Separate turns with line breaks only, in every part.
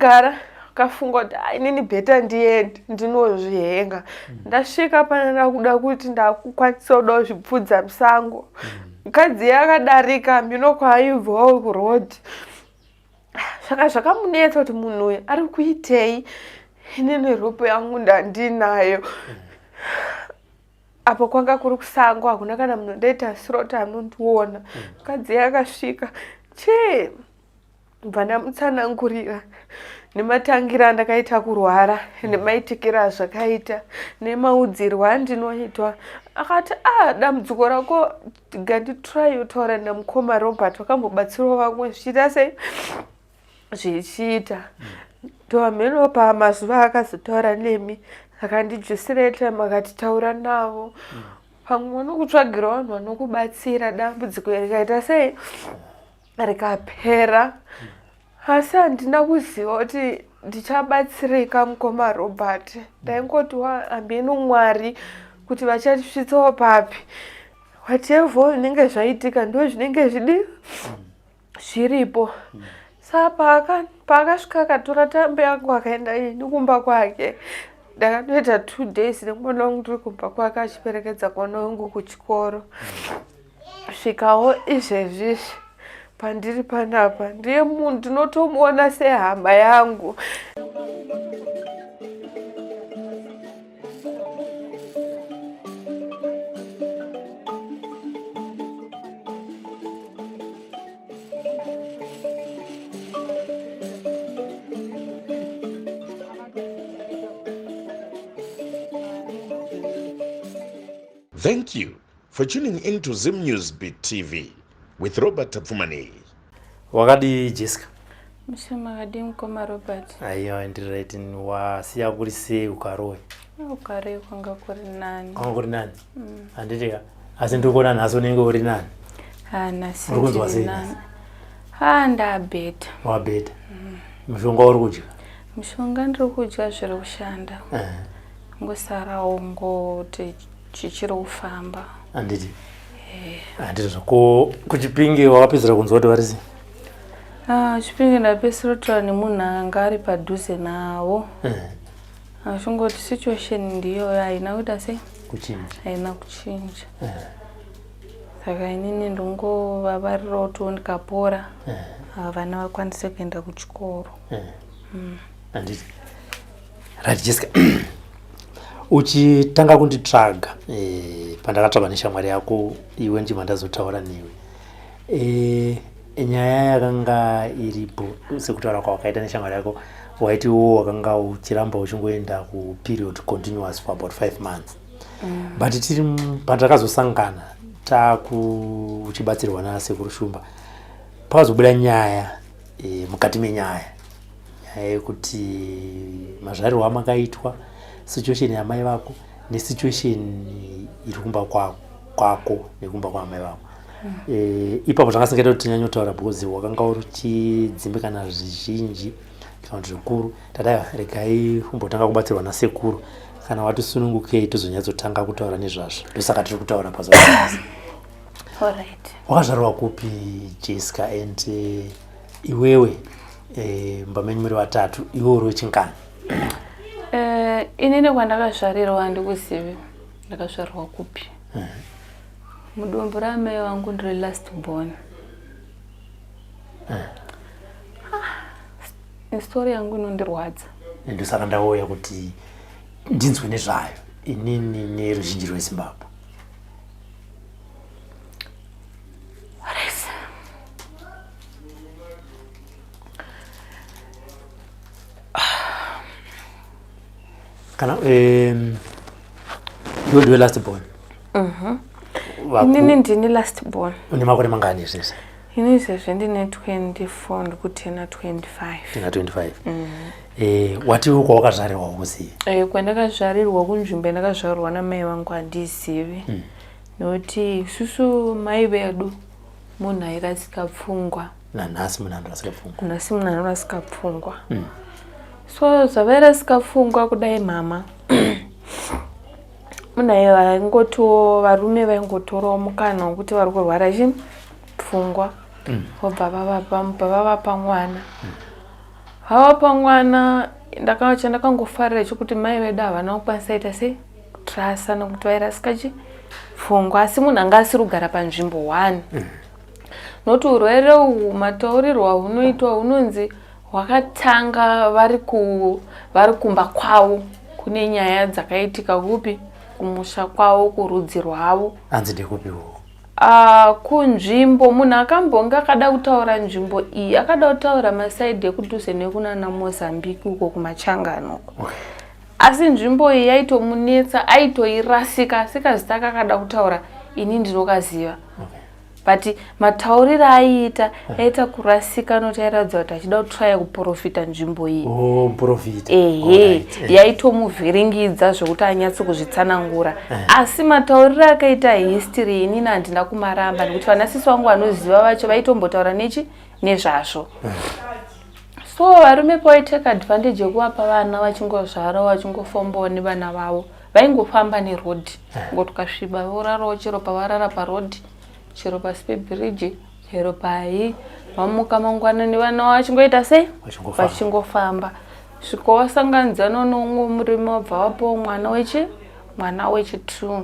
Ndakagara kafunga kuti ah, inini better ndiende ndinozvihenga. Ndasvika pana ndakuda kuti ndakukwanisa kuda kuzvipfudza musango. Mukadzi yakadarika mhino kwaaibvawo kuroad. Saka zvakamunetsa kuti munhu uyu ari kuitei, inini rope yangu ndandinayo. Apo kwanga kuri kusango, hakuna kana munhu ndoita siroti anondiona. Mukadzi yakasvika chii, bva ndamutsanangurira nematangira andakaita kurwara nemaitikiro azvakaita nemaudzirwo andinoitwa. Akati ah, dambudziko rako nganditry kutaura namukoma Robert, wakambobatsirawo vamwe zvichiita sei zvichiita. Ndomheno pamazuva akazotaura nemi akandijusira time akati taura navo, pamwe vanokutsvagira vanhu vanokubatsira dambudziko rikaita sei rikapera. Asi handina kuziva kuti ndichabatsirika mukoma Robert. Ndaingoti hameno Mwari kuti vachatisvitsawo papi. Whatever zvinenge zvaitika ndo zvinenge zvidi zviripo. Saka paakasvika akatora tambo yangu akaenda ini kumba kwake. Ndakatoita 2 days nemwana wangu ndiri kumba kwake achiperekedza mwana wangu kuchikoro. Svikawo izvezvizvi pandiri panapa ndiye munhu ndinotomuona sehama yangu.
Thank you for tuning in to Zim News Beat TV with Robert Tapfumaneyi.
Wakadii Jessica?
Mushe makadii mukoma Robert?
Aiwa ndiri right, wasiya kuri sei ukaroi?
Ukaroi kwanga kuri nani.
Kwanga kuri nani? Handiti ka? Asi ndiri kuona nhasi unenge uri nani.
Ha nhasi
Uri kunzwa
ndiri
sei
nani.
nhasi?
Ha ndabeta.
Wabeta. Mushonga uri kudya?
Mushonga ndiri kudya zviri kushanda. Ngosarawo ngoti chichiri kufamba.
Handiti? Handiti zvako kuChipinge wakapedzera kunzwa kuti vari sei?
Ah, Chipinge ndapedzisira kutaura nemunhu anga ari padhuze navo. Achingoti situation ndiyoyo haina kuita sei?
Kuchinja.
Haina kuchinja. Saka inini ndongovavarirawo kuti ndikapora vana vakwanise kuenda kuchikoro.
Handiti? Right Jessica. Uchitanga kunditsvaga pandakatsvagwa neshamwari yako iwe ndima ndazotaura newe. Nyaya yakanga iripo sekutaura kwawakaita neshamwari yako, waiti iwo wakanga uchiramba uchingoenda kuperiod continuous for about 5 months. But tiri pandakazosangana taku uchibatsirwa nasekuru Shumba, pakazobuda nyaya mukati menyaya nyaya yekuti mazvarirwo amakaitwa, situation yamai vako nesituation iri kumba kwako nekumba kwaamai vako. Ipapo zvanga singaita kuti tinyanyotaura because wakanga uri uchidzimbikana zvizhinji kana kuti zvikuru. Tadai regai kumbotanga kubatsirwa nasekuru, kana wati sunungukei tozonyatsotanga kutaura nezvazvo. Ndosaka tiri kutaura pazuva ranhasi.
Alright.
Wakazvarwa kupi Jessica? And iwewe mumba menyu muri vatatu, iwe uri wechingani?
Inini kwandakazvarirwa handikuzivi ndakazvarirwa kupi. Mudumbu ramai vangu ndiri last born. Story yangu inondirwadza.
Ndosaka ndauya kuti ndinzwe nezvayo inini neruzhinji rweZimbabwe.
Alright.
Kana iwe ndiwe last born?
Inini ndini last born.
Une makore mangani izvezvi?
Ini izvezvi ndine 24, ndikutena 25.
Tena 25. Wati kwawakazvarirwa ukuzivi?
Kwandakazvarirwa kunzvimbo yandakazvarirwa namai vangu handizivi. Nokuti isusu mai vedu munhu airasika pfungwa.
Nanhasi munhu anorasika pfungwa.
Nhasi munhu anorasika pfungwa. So zvavairasika pfungwa kudai mama, munhu vaingotiwo varume vaingotorawo mukana wekuti vari kurwara chi pfungwa, vobva vavapa mwana. Vavapa mwana chandakangofarira chokuti mai vedu havana kukwanisa ita sei kutrasa nokuti vairasika chi pfungwa asi munhu anga asiri kugara panzvimbo one nokuti urwere uhwu mataurirwo ahunoitwa hunonzi hwakatanga vari ku vari kumba kwavo kune nyaya dzakaitika kupi kumusha kwavo kurudzi rwavo
Hanzi ndekupi uko?
Ah, kunzvimbo munhu akambonge akada kutaura nzvimbo iyi akada kutaura masaidhi ekudhuze nekunana Mozambique uko kumachangano uko asi nzvimbo iyi yaitomunetsa aitoirasika asi kazita kakada kutaura ini ndinokaziva but matauriro aiita aita kurasika nokuti airatidza kuti achida kutraya kuprofita nzvimbo iyi.
Oh, muprofita.
Ehe.
Alright.
Yaitomuvhiringidza zvokuti anyatso kuzvitsanangura asi matauriro akaita history inini handina kumaramba nekuti vanasisi vangu vanoziva vacho vaitombotaura nechi nezvazvo. So varume pavaitake advantage yekuvapa vana vachingozvara vachingofambawo nevana vavo vaingofamba nerodhi ngoti ukasviba vorarawo chero pavarara parodhi chero pasi pebhiriji chero pai vamuka mangwanani vana vachingoita sei
Vachingofamba.
Vachingofamba svika wasanganidzana neumwe murume wabva wapawo mwana wechi mwana wechi2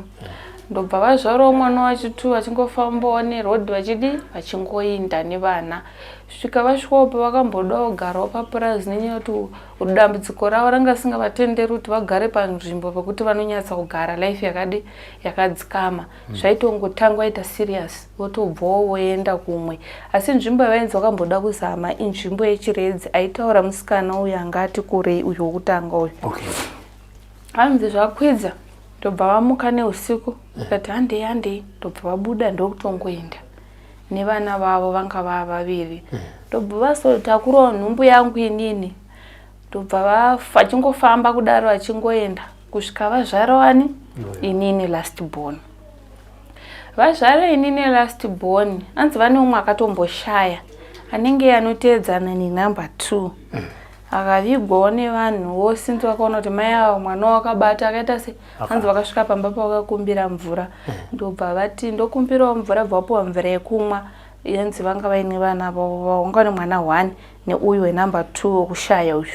ndobva vazvarawo mwana wachi2 vachingofambawo nerodhi vachidi vachingoinda nevana svika vasvikawo pavakambodawo kugarawo papurazi nenyaya yekuti dambudziko ravo ranga risingavatenderi kuti vagare panzvimbo pekuti vanonyatsa kugara life yakadi yakadzikama. Zvaitongotanga waita serious votobvawo voenda kumwe asi nzvimbo yavainzi vakamboda kuzama inzvimbo yechiredzi aitaura musikana uyu anga ati kurei uyu wokutanga uyu. Hanzi zvakwidza ndobva vamuka neusiku vakati handei handei ndobva vabuda ndokutongoenda nevana vavo vanga vava vaviri ndobva vazotakurawo nhumbu yangu inini ndobva vachingofamba kudaro vachingoenda kusvika vazvara wani inini last born. Vazvara inini last born anzi vane umwe akatomboshaya anenge anoteedzana nenumber 2 akavigwawo nevanhu vose nzi vakaona kuti mai ava mwana wakabata akaita se hanzi vakasvika pamba pavakakumbira mvura ndobva vati ndokumbirawo mvura bva vapiwa mvura yekumwa yanzi vanga vaine vana vanga vane mwana 1 neuyu wenumber 2 wekushaya uyu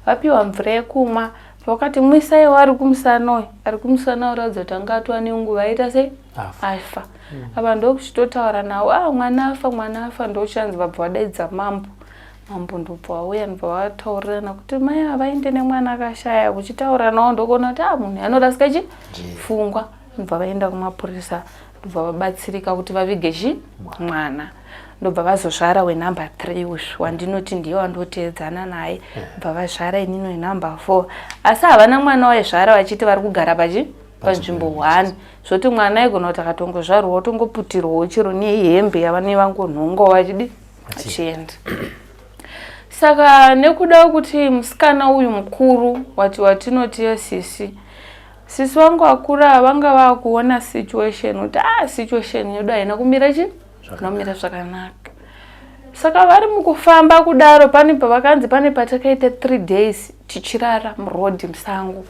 vapiwa mvura yekumwa vakati mwisaiwo ari kumusana uyu ari kumusana uratidza kuti anga atova nenguva aita sei afa. Apa ndokuchitotaura nawo ah mwana afa mwana afa ndochanzi vabva vadaidza mambo mambo ndobva vauya ndobva vataurirana kuti mai ava vaende nemwana akashaya kuchitaura nawo ndokuona kuti ah munhu anorasika chi pfungwa ndobva vaenda kumapurisa ndobva vabatsirika kuti vavige chi mwana ndobva vazozvara wenumber 3 uyu wandinoti ndiye wandoteedzana naye ndobva vazvara inini wenumber 4 asi havana mwana waizvara vachiti vari kugara pachi panzvimbo 1 zvoti mwana aigona kuti akatongozvarwa otongoputirwawo chero nehembe yavane vangonhongawo vachidi achienda. Saka nekuda kuti musikana uyu mukuru wati watinoti sisi sisi vangu akura vanga vakuona situation kuti ah situation yedu haina kumira chi nomira zvakanaka. Saka vari mukufamba kudaro pane pavakanzi pane patakaita 3 days tichirara murodhi musango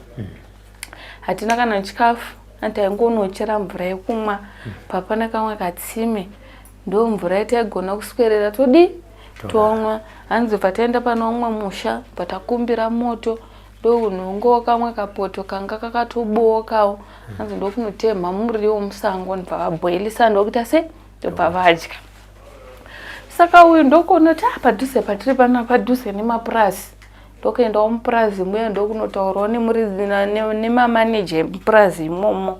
hatina kana chikafu taingonochera mvura yekumwa papane kamwe katsime ndo mvura yataigona kuswerera todi tomwa. Hanzi pataenda pane umwe musha patakumbira moto ndokunhongowo kamwe kapoto kanga kakatobookawo hanzi ndokunotemha muriwo musango ndobva vabhoilisa ndokuita sei ndobva vadya. Saka uyu ndokuona kuti ah padhuze patiri pana padhuze nemapurazi ndokuendawo mupurazi muya ndokunotaurawo nemuridzi nemamaneja emupurazi imomo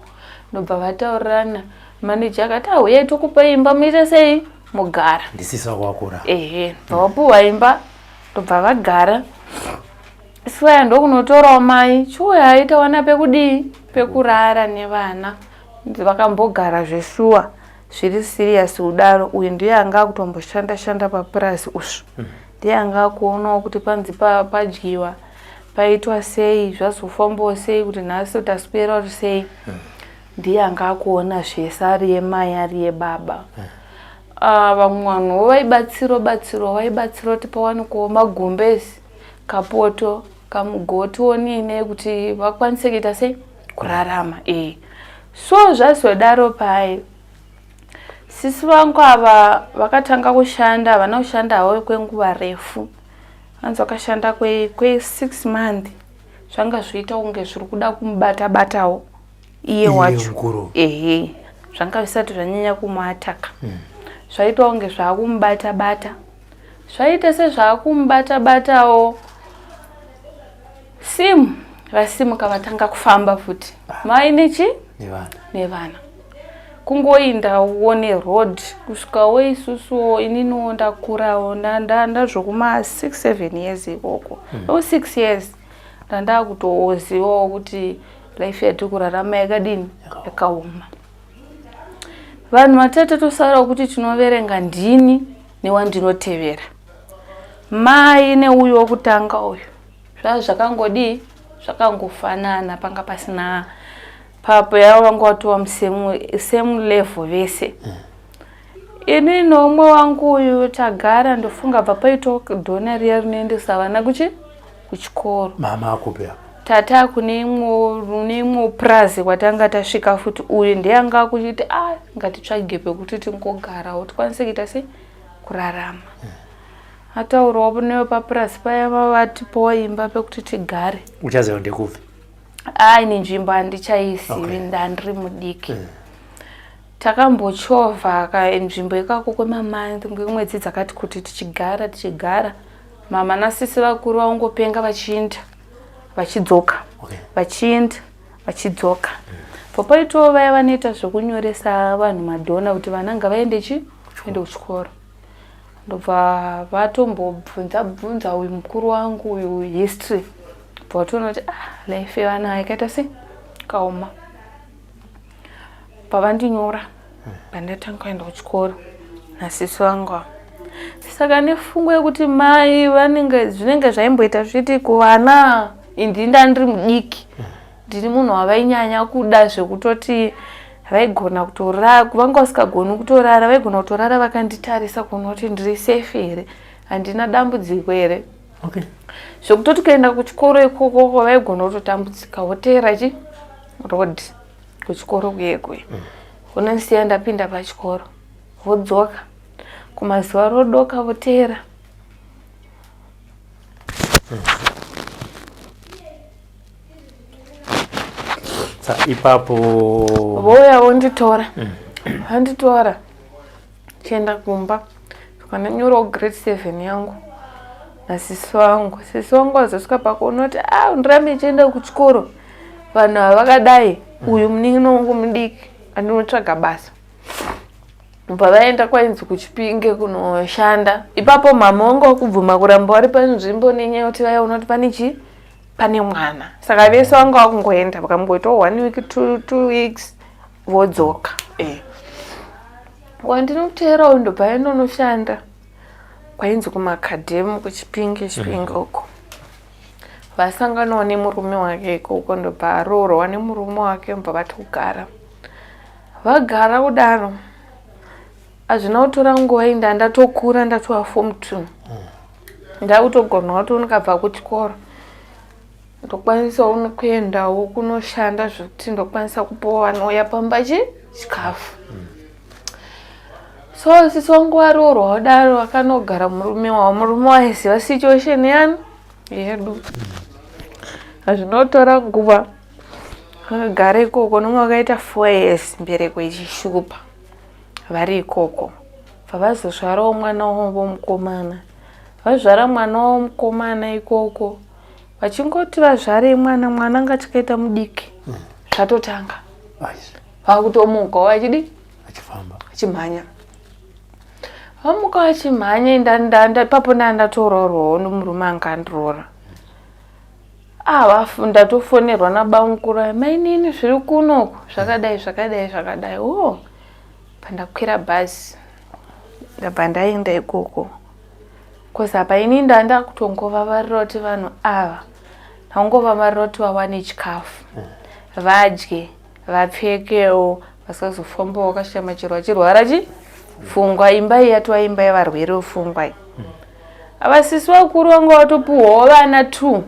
ndobva vataurirana. Maneja akati ah uyai tokupa imba muite sei mugara.
Ndisisi wako wakura.
Ehe ndobva vapuwa imba ndobva vagara. Siwaya ndokunotorawo mai chiuya aitawana pekudii pekurara nevana vakambogara zveshuwa zviri serious kudaro. Uyu ndiye anga akutomboshanda shanda papurazi usvu ndiye anga akuonawo kuti panzi padyiwa paitwa sei zvazofambawo sei kuti nhasi taswera kuti sei ndiye anga akuona zvese ari yemai ari yebaba. Vamwe vanhuwo vaibatsirwa batsirwa vaibatsirwa kuti pawanikwawo magumbezi kapoto kamugoti onini kuti vakwanise kuita sei kurarama. So zvazodaro pai sisi vangu ava vakatanga kushanda havana kushanda havo kwenguva refu. Hanzi wakashanda kwe, kwe six month zvanga zvoita kunge zviri kuda kumubata batawo iye wacho ehe zvanga zvisati zvanyanya kumuataka mm. zvaita kunge zvaakumubata bata zvaita sezvaakumubata batawo simu vasimuka vatanga kufamba futi ah. mai nechi nevana kungoindawo neroad kusvikawo isusuwo ininiwo ndakurawo ndazvokuma 6 7 years ikoko mm. o 6 years ndandakutozivawo kuti life yatiri kurarama yakadini yakaoma vanhu vatete tosara kuti tinoverenga ndini newandinotevera mai neuyu wokutanga uyu zvaa zvakangodii zvakangofanana panga pasina papo yavo vanga watova musame same level vese mm. Ini noumwe wangu uyu tagara ndofunga bva paitwa dhona riya rinoendesa vana kuchi kuchikoro.
Mama akupi apa?
Tata kune imwe kune imwe purazi kwatanga tasvika futi uyu ndiye anga akuchiti ah ngatitsvage pekuti tingogarawo tikwanise kuita sei kurarama. Hmm. Ataurawo newe papurazi paya vatipawo imba pekuti tigare.
Uchaziva ndekupi?
Ah ini nzvimbo handichaizivi okay. Ndandiri mudiki. Hmm. Takambochovha ka nzvimbo ikako kwemamonth kwemwedzi dzakati kuti tichigara tichigara mama nasisi vakuru vaungopenga vachiinda vachidzoka okay. Vachiinda vachidzoka mm. Popaitawo vaya vanoita zvekunyoresa vanhu madhona kuti vana ngavaende chi ende kuchikoro ndobva vatombobvunza bvunza uyu mukuru wangu uyu history bva vatoona kuti ah life yevana yakaita sei kaoma pavandinyora pandatanga kuenda kuchikoro nasisi vangu ava saka nefungo yekuti mai vanenge zvinenge zvaimboita zvichiti kuvana indini ndandiri mudiki ndini munhu wavainyanya kuda zvekutoti vaigona kutorara vanga vasikagoni kutorara vaigona kutorara vakanditarisa kuona kuti ndiri safe here handina dambudziko here
okay.
Zvekutoti kuenda kuchikoro ikokoko vaigona kutotambudzika woteera chi road kuchikoro kuye kuye mm. Unosiya ndapinda pachikoro vodzoka kumazuva rodoka voteera
mm. Ipapo
vouya vonditora mm. Vanditora chienda kumba ndikanonyorawo grade 7 yangu nasisi vangu. Sisi vangu vazosvika pakuona kuti a ah, ndirambe ndichienda kuchikoro vanhu ava vakadai uyu munin'ina wangu mudiki andinotsvaga basa bva vaenda kwainzi kuchipinge kunoshanda ipapo mama wangu wakubvuma kuramba vari panzvimbo nenyaya yekuti vaiona kuti pane chii pane mwana saka vese vanga vakungoenda vakamboitawo one week two weeks vodzoka eh. Wandinoteera uyu ndobva ainonoshanda kwainzi kumakadhemu kuchipinge chipinge mm. uko vasanganawo nemurume wake ikoko ndobva aroorwa nemurume wake mubva vatogara vagara kudaro hazvina kutora nguva inda ndatokura ndatova form two mm. Ndakutogona kuti unikabva kuchikoro ndokwanisawo kuendawo kunoshanda zvekuti ndokwanisa kupawo vanouya pamba chi chikafu mm. So sisi wangu varoorwa kudaro vakanogara murume wavo murume waiziva situation yani yedu hazvinotora nguva vakagara ikoko nomwe vakaita four years mbereko ichishupa vari ikoko bva vazozvarawo mwana wavo mukomana vazvara mwana wavo mukomana ikoko vachingoti vazvare mwana mwana anga achikaita mudiki mm. Zvatotanga vakutomuka vachidi achimhanya vamuka vachimhanya ipapo ndaa ndatoroorwawo nomurume anga andiroora ah ndatofonerwa nabamukuru mainini zviri kunoku zvakadai zvakadai zvakadai o oh, pandakwira bhazi ndabva ndaenda ikoko bcause apa ini ndanda kutongovavarira kuti vanhu ava ndangovavarira kuti vawane chikafu vadye vapfekewo vasazofamba wakashama chero vachirwara chi pfungwa imba iyi yatova imba yevarwere vepfungwa iyi avasisi vakuru vanga vatopuhwawo vana two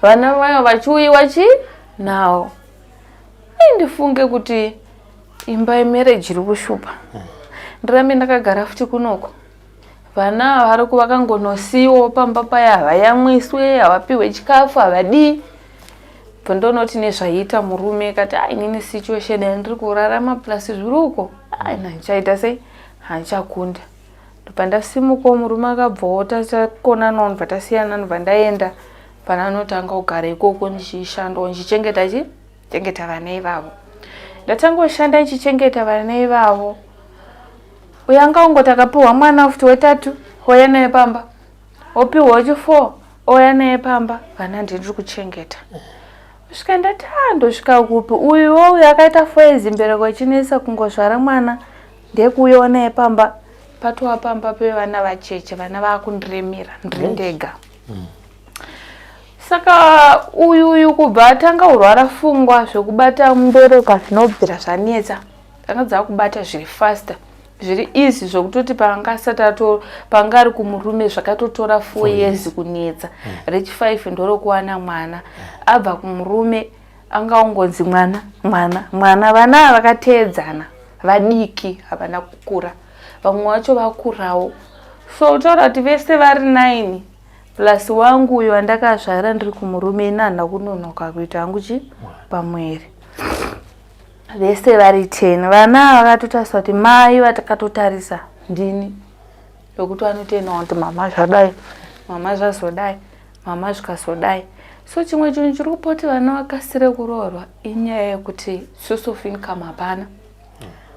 vana vayo vachiuyiwa chi nawo ndifunge kuti imba yemarriage iri kushupa ndirambe ndakagara futi kunoko. Vana ava vari vakangonosiiwawo pamba paya, havayamwiswe, havapihwe chikafu, havadii. Bva ndonoti nezvaiita murume kati ah, inini situation yandiri kurarama plus zviri uko ah, ina ndichaita sei, handichakunda. Ndobva ndasimukawo, murume akabvawo, takonanawo, ndobva tasiyana, ndobva ndaenda pananotanga kugara ikoko ndichishandawo ndichichengeta chi chengeta vana ivavo. Ndatanga kushanda ndichichengeta vana ivavo. Uyo anga ongoti akapiwa mwana futi wetatu ouya naye pamba, opiwa wechi4 ouya naye pamba, vana ndiri kuchengeta. Kusvika ndati ah, ndosvika kupi? Uyuwo uyu akaita 4 years mbereko ichinetsa kungozvara mwana ndekuuyawo naye pamba, patova pamba pevana vacheche, vana vakundiremera ndiri ndega. Saka uyu kubva atanga kurwara fungwa zvekubata mbereko zvinobvira zvanetsa, dzanga dzakubata zviri faster zviri easy zvekutoti paanga asati ato paanga ari kumurume zvakatotora 4 years kunetsa. Rechi 5 ndorokuwana mwana. Abva kumurume anga ongonzi mwana mwana mwana. Vana ava vakateedzana vadiki, havana kukura, vamwe vacho vakurawo. So utaura kuti vese vari 9 plus wangu uyo wandakazvara ndiri kumurume, ini handina kunonoka kuita hangu chi pamwiri. Vese vari 10. Vana ava vakatotarisa kuti mai vatakatotarisa ndini, yokuti vanotoendawo kuti mama zvadai, mama zvazodai, mama zvikazodai. So chimwe chinhu chiri kupa kuti vana vakasire kuroorwa inyaya yekuti source of income hapana.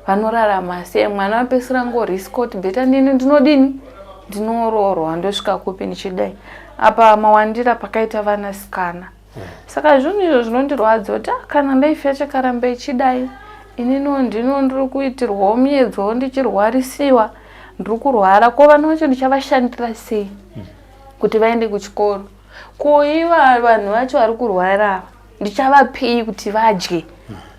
Vanorarama sei? Mwana apesira ngoriska kuti bheta ndini ndinodini, ndinoroorwa, ndosvika kupi ndichidai? Apa mawandira pakaita vanasikana. Saka zvinhu izvo zvinondirwadza kuti ah, kana life yacho ikaramba ichidai, ininiwo ndino ndiri kuitirwawo miedzowo, ndichirwarisiwa, ndiri kurwara, ko vana vacho ndichavashandira sei kuti vaende kuchikoro? Ko iva vanhu vacho vari kurwara ava ndichavapei kuti vadye?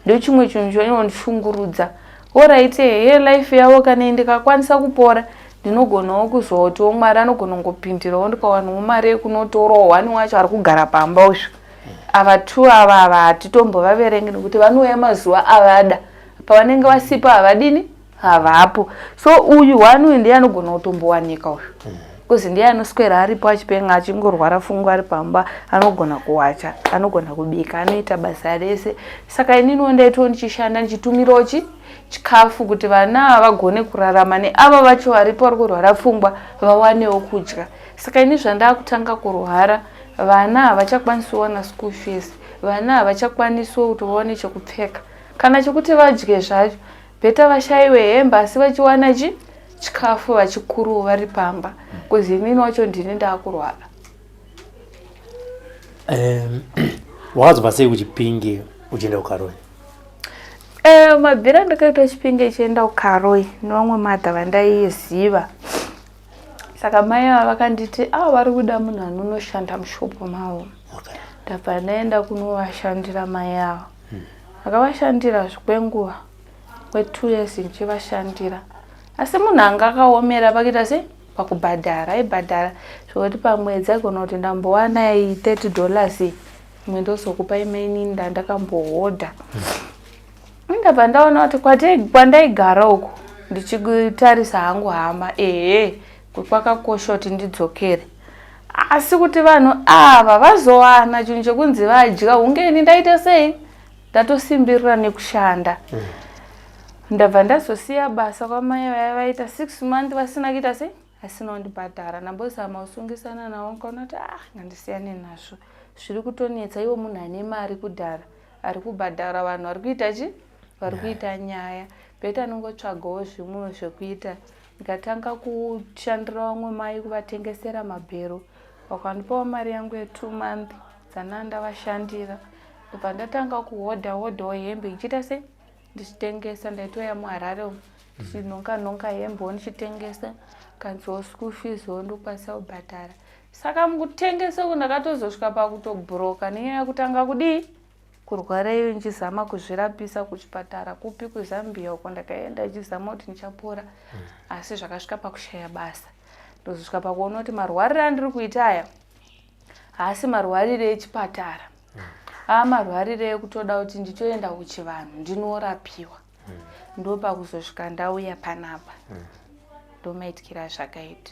Ndochimwe chinhu chinondishungurudza. Alright, ehe, life yavo kana ndikakwanisa kupora ndinogonawo kuzotiwo Mwari anogona kungopindirawo ndikawanawo mari yekunotorawo one wacho ari kugara pamba uzvo. Ava two ava ava hatitombovaverengi nekuti vanouya mazuva avada, pavanenge vasipo havadini, havapo. So uyu one uyu ndiye anogona kutombowanika uyu, kuzi ndiye anoswera aripo achipenga achingorwara fungwa ari pamba, anogona kuwacha, anogona kubika, anoita basa rese. Saka ininiwo ndaitiwo ndichishanda ndichitumirawo chi chikafu kuti vana ava vagone kurarama, neava vacho varipo vari kurwara pfungwa vawanewo kudya. Saka ini zvandakutanga kurwara, vana havachakwanisi kuwana school fees, vana havachakwanisiwo kuti vawane chekupfeka kana chekuti vadye zvacho. Bheta vashaiwe hembe asi vachiwana chi chikafu, vachikuruwo vari pamba, kuzi inini wacho ndini ndakurwara.
Wakazobva sei kuChipinge uchienda kuKaroi?
Mabvira ndakaita Chipinge ichienda kuKaroi nevamwe madha vandaiziva. Saka mai ava vakanditi ava vari kuda munhu anonoshanda mushopu mavo. Ndabva ndaenda kunovashandira mai ava. Ndakavashandira zvikwenguva kwe2 years ndichivashandira, asi munhu anga akaomera pakuita sei, pakubhadhara. Aibhadhara zvokuti pamwedzi aigona kuti ndambowana $30, imwe ndozokupa imwe, inini ndandakambohodha. Ndabva ndaona kuti kwandaigara uku ndichitarisa hangu hama, ehe, kwakakosha kuti ndidzokere, asi kuti vanhu ava vazowana chinhu chekunzi vadya hunge ini ndaita sei, ndatosimbirira nekushanda. Ndabva ndazosiya basa kwamai vaya vaita 6 month vasina kuita sei, asina kundibhadhara. Ndambozama kusungisana navo, nkaona kuti ah, ngandisiyane nazvo, zviri kutonetsa. Iwo munhu ane mari kudhara ari kubhadhara vanhu vari kuita chi vari kuita nyaya, bheta anongotsvagawo zvimwe zvekuita. Ndikatanga kushandira vamwe mai, kuvatengesera mabhero, vakandipawo mari yangu ye2 month dzanaa ndavashandira. Ndobva ndatanga kuhodha hodhawo hembe ichiita sei, ndichitengesa. Ndaitoya muHarare umu ndichinhonga nhonga hembewo ndichitengesa, kanziwo school fees wo ndokwanisa kubhadhara. Saka mukutengesa uku ndakatozosvika pakutobhuroka nenyaya yekutanga kudii, kurwara iyo, ndichizama kuzvirapisa kuchipatara kupi, kuZambia uko ndakaenda ndichizama kuti ndichapora, asi zvakasvika pakushaya basa. Ndozosvika pakuona kuti marwariro andiri kuita aya haasi marwariro echipatara, aa marwariro ekutoda kuti nditoenda kuchivanhu ndinorapiwa. Ndopakuzosvika ndauya panapa, ndomaitikira zvakaita.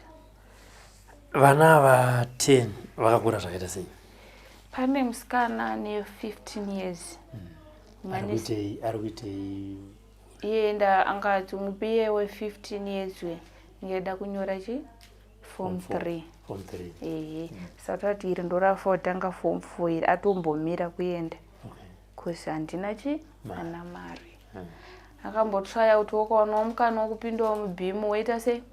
Vana ava 10 vakakura zvakaita sei?
Pane musikana ane 15 years.
Ari kuitei? Ari kuitei?
Iye nda angati mupiye we 15 years we ngeda kunyora chi form 3.
Form 3.
Ehe. Saka tati iri ndora 4 tanga form 4 iri atombomira kuenda.
Okay.
Cause handina chi ana mari. Akambotraya kuti wakawanawo mukana wokupindawo mubhimu woita sei?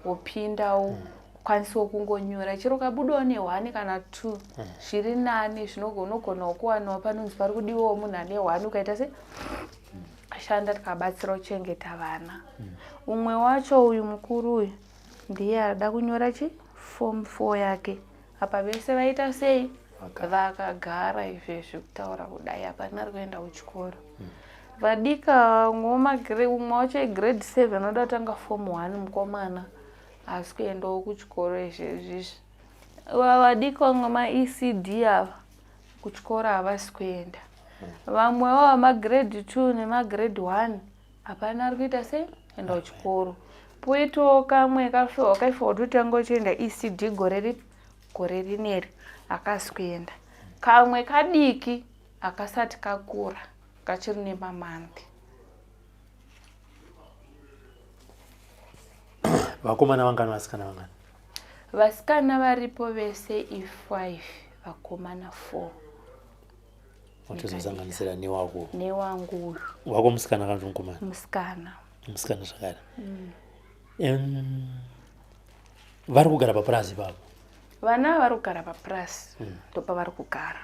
Wopindawo ukwanisewo kungonyora chero ukabudawo nehwani kana two zviri nani zvinogonawo kuwanawo panonzi pari kudiwawo munhu ane hwani ukaita sei ashanda tikabatsira kuchengeta vana. Umwe wacho uyu mukuru uyu ndiye ada kunyora chi form 4 yake. Apa vese vaita sei? Vakagara izvezvi kutaura kudai hapana ari kuenda kuchikoro. Vadika umwe wacho igrade 7 anoda kutanga form 1 mukomana asi kuendawo kuchikoro izvezvizvi. Vadika vamwe maECD ava kuchikoro havasi kuenda. Vamwewo vamagrade 2 nemagrade 1 hapana ari kuita sei kuenda kuchikoro. Poitawo kamwe kaifanirwa kutotanga uchienda ECD gore rineri hakasi kuenda. Kamwe kadiki hakasati kakura kachiri nemamanthi.
Vakomana vangani, vasikana vangani?
Vasikana varipo vese i5, vakomana 4.
Watozosanganisira newako?
Newangu uyu.
Wako musikana kana kuti mukomana?
Musikana.
Musikana zvakare. Vari kugara papurazi ipapo?
Vana vari kugara papurazi, ndopavari kugara.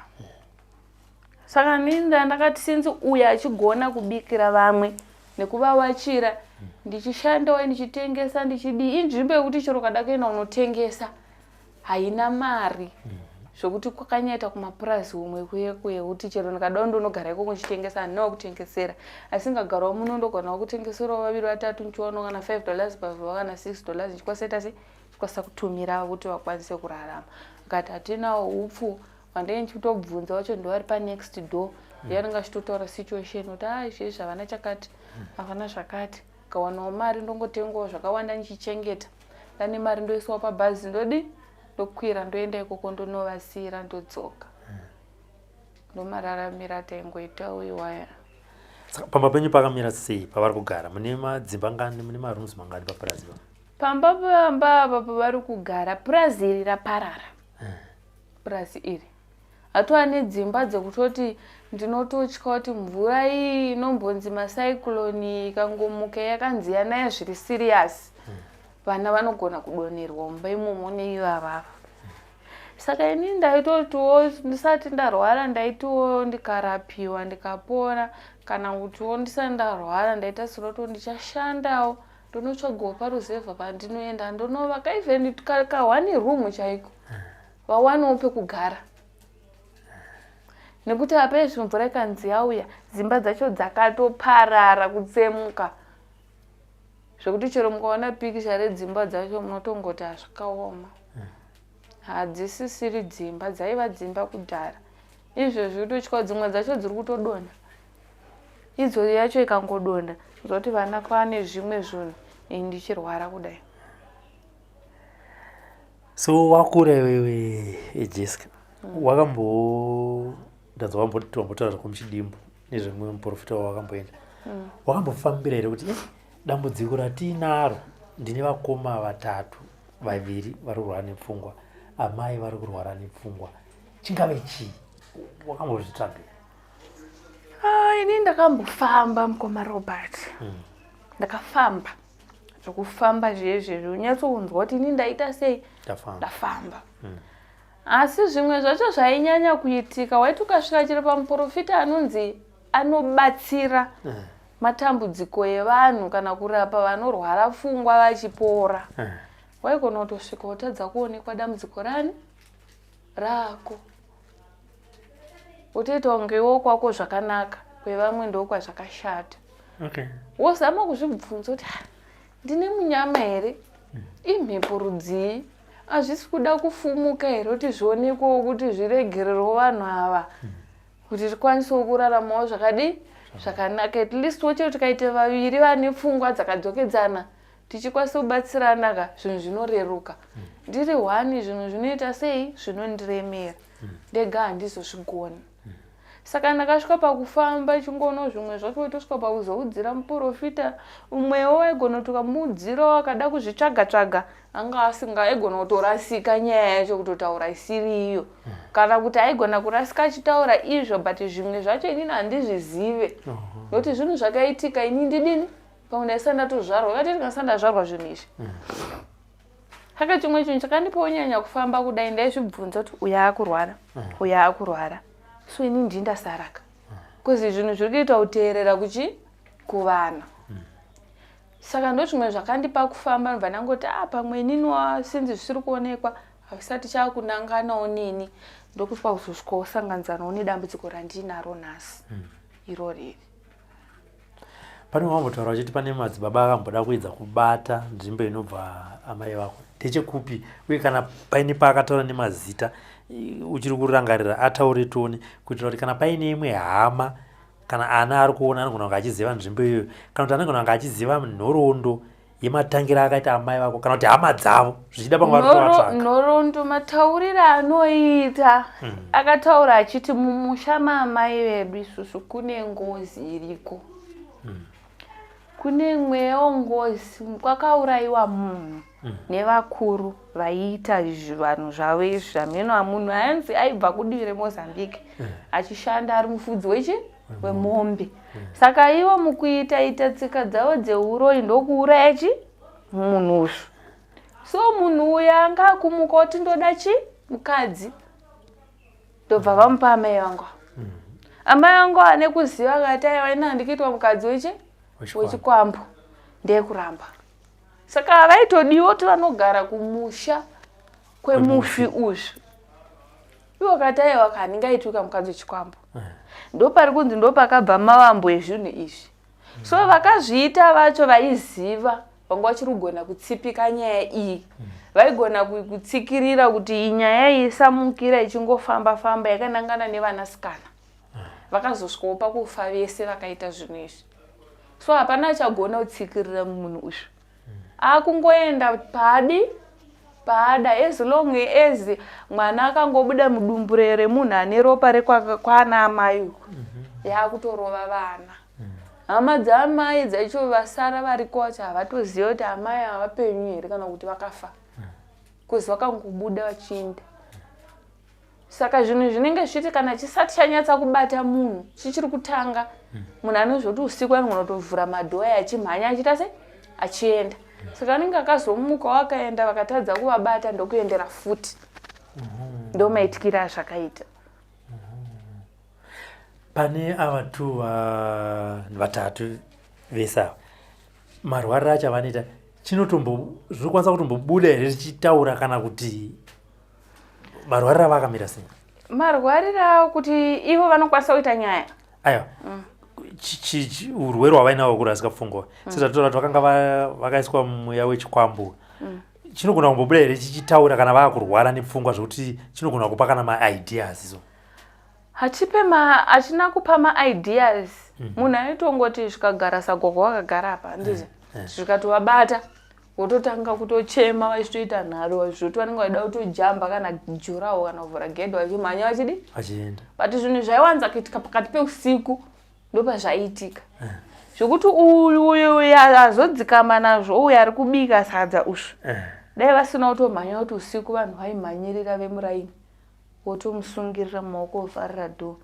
Saka ninda ndakati sinzi uyu achigona kubikira vamwe nekuvawachira, ndichishandawo ndichitengesa ndichidii, inzvimbo yekuti chero ukada kuenda unotengesa haina mari zvokuti kwakanyaita kumapurazi umwe kuye kuye kuti chero ndikadawo ndonogara ikoko ndichitengesa handinawo kutengesera, asi ngagarawo muno ndogonawo kutengeserawo vaviri vatatu ndichiwanawo kana $5 pazuva kana $6 ndichikwanisa ita sei chikwanisa kutumira kuti vakwanise kurarama. Akati hatinawo upfu vandenge ndichitobvunza wacho ndovari panext door ndiye anenge achitotaura situation kuti a izvezvi havana chakati havana zvakati, kawanawo mari ndongotengawo zvakawanda ndichichengeta, ndane mari ndoisawo pabhazi ndodi ndokwira ndoenda ikoko ndonovasiyira ndodzoka. Ndomararamiro ataingoitawo iwaya.
Saka pamba penyu pakamira sei pavari kugara? Mune madzimba ngani, mune marooms mangani papurazi pa?
Pamba pamba apa pavari kugara purazi iri raparara. Purazi iri hatova nedzimba dzekutoti ndinototya kuti mvura iyi inombonzi macyclone ikangomuka yakanzi yanaya zviri serious, vana vanogona kudonerwa mumba imomo neivavava. Saka ini ndaitotiwo ndisati ndarwara ndaitiwo ndikarapiwa ndikapora, kana kutiwo ndisati ndarwara ndaita siroti ndichashandawo ndonotsvagawo paruzevha pandinoenda ndonovaka even kahwani room chaiko vawanewo pekugara, nekuti apa izvi mvura ikanzi yauya dzimba dzacho dzakatoparara kutsemuka zvekuti chero mukaona pikicha redzimba dzacho munotongoti hazvakaoma, hadzisisiri dzimba dzaiva dzimba kudhara. Izvezvi kutotya dzimwe dzacho dziri kutodonha, idzo yacho ikangodonha zoti vana kwane zvimwe zvinhu ini ndichirwara kudai.
So wakura iwewe Jessica, wakambo ndanzwa wambotaura zvako muchidimbu nezvemumwe muprofita wawakamboenda, wakambofambira here kuti dambudziko ratiinaro ndine vakoma vatatu, vaviri vari kurwara nepfungwa, amai vari kurwara nepfungwa, chingave chii? Wakambozvitsvaga?
Ah, ini ndakambofamba mukoma Robert. Ndakafamba zvokufamba zvezvezvi unyatsounzwa kuti ini ndaita sei
ndafamba.
Asi zvimwe zvacho zvainyanya kuitika waiti ukasvika chero pamuprofita anonzi anobatsira matambudziko evanhu kana kurapa vanorwara pfungwa vachipora, waigona kutosvika wotadza kuonekwa dambudziko rani rako, wotoita kunge iwo kwako zvakanaka kwevamwe ndokwazvakashata. Wozama kuzvibvunza kuti ndine munyama here, imhepo rudzii, hazvisi kuda kufumuka here kuti zvionekwewo kuti zviregererwo vanhu ava kuti tikwanisewo kuraramawo zvakadii zvakanaka, at least wochero tikaita vaviri vane pfungwa dzakadzokedzana. tichikwanisa kubatsirana ka zvinhu zvinoreruka. Ndiri one zvinhu zvinoita sei zvinondiremera ndega handizozvigoni. Saka ndakasvika pakufamba chingono zvimwe zvacho waitosvika pakuzoudzira muprofita umwewo waigona kuti ukamuudzirawo akada kuzvitsvaga tsvaga anga asinga aigona kutorasika nyaya yacho kutotaura isiri iyo kana kuti aigona kurasika achitaura izvo but zvimwe zvacho inini handizvizive nokuti zvinhu zvakaitika ini ndidini pamwe ndaisati ndatozvarwa kati ndikasati ndazvarwa zvinhu izvi saka chimwe chinhu chakandipa kunyanya kufamba kudai ndaizvibvunza kuti uyo akurwara uyo akurwara so ini ndii ndasaraka bcause zvinhu zviri kuita kuteerera kuchi kuvana saka ndo zvimwe zvakandipa kufamba ndobva ndangoti a ah, pamwe inini wasinzi zvisiri kuonekwa havisati chakunanganawo neni ndokusvika kuzosvikawo sanganidzanawo nedambudziko randinaro nhasi irori iri
Pane wambotaura uchiti pane madzibaba akamboda kuedza kubata nzvimbo inobva amai vako ndechekupi uye kana paine paakataura nemazita uchiri kurangarira ataure tione kuitira kuti kana paine imwe hama kana ana ari kuona anogona kunge achiziva nzvimbo iyoyo kana kuti anogona kunge achiziva nhoroondo yematangiro akaita amai vako kana kuti hama dzavo zvichida pamwe vari kutovatsvaga
nhoroondo matauriro anoita akataura achiti mumusha maamai vedu isusu kune ngozi iriko kune mweya wengozi kwakaurayiwa munhu nevakuru vaiita zvivanhu zvavo izvi hameno munhu ainzi aibva kudivi remozambique achishanda ari mufudzi wechi wemombe saka ivo mukuita ita tsika dzavo dzeuroyi ndokuuraya chi munhu uyu so munhu uyu anga akumuka oti ndoda chi mukadzi ndobva vamupa amai vangu amai vangu ane kuziva akati aiwa ini handikuitwa mukadzi wechi wechikwambo ndeyekuramba saka vaitodiwa kuti vanogara kumusha kwemufi uyu iwo kati aiwa handingaitwi kamukadzi wechikwambo ndopari kunzi ndopakabva mavambo ezvinhu izvi so vakazviita vacho vaiziva vanga vachiri kugona kutsipika nyaya iyi vaigona kutsikirira kuti iyi nyaya iyi isamukira ichingofamba famba yakanangana nevanasikana vakazosvikawo pakufa vese vakaita zvinhu izvi so hapana achagona kutsikirira munhu uyu akungoenda paadi paada as long as mwana akangobuda mudumbu remunhu ane ropa rekwana amai uku yakutorova vana hama dzaamai dzacho vasara variko vacho havatoziva kuti amai havapenyu here kana kuti vakafa bcause vakangobuda vachiinda saka zvinhu zvinenge zvichiti kana chisati chanyatsa kubata munhu chichiri kutanga munhu anozvoti usiku anogona kutovhura madhoya achimhanya achiita se achienda saka anenge akazomuka wakaenda vakatadza kuvabata ndokuendera futi ndomaitikira azvakaita
Pane ava two vatatu vese ava marwariro acho avanoita chinotombo zvinokwanisa kutombobuda here richitaura kana kuti marwariro avo akamira sei?
Marwariro avo kuti ivo vanokwanisa kuita nyaya
aiwa urwere hwavainawo hwekurasika pfungwa sezvatotaura kuti vakanga vakaiswa mweya wechikwambo chinogona kumbobuda here chichitaura kana vaakurwara nepfungwa zvekuti chinogona kupa kana maideas so
Hachipe ma hachina kupa maideas munhu aitongoti zvikagara sagogo wakagara apa handiti zvikatovabata wototanga kutochema vachitoita nharo zvoti vanenge vachida kutojamba kana jurawo kana kuvhura gedhi vachimhanya vachidi
vachienda
but zvinhu zvaiwanza kuitika pakati peusiku ndopazvaiitika zvekuti uyu uyu uyu azodzikama nazvo uyu ari kubika sadza uyu dai vasina kutomhanya kuti usiku vanhu vaimhanyirira vemuraini wotomusungirira mumaoko wovharira door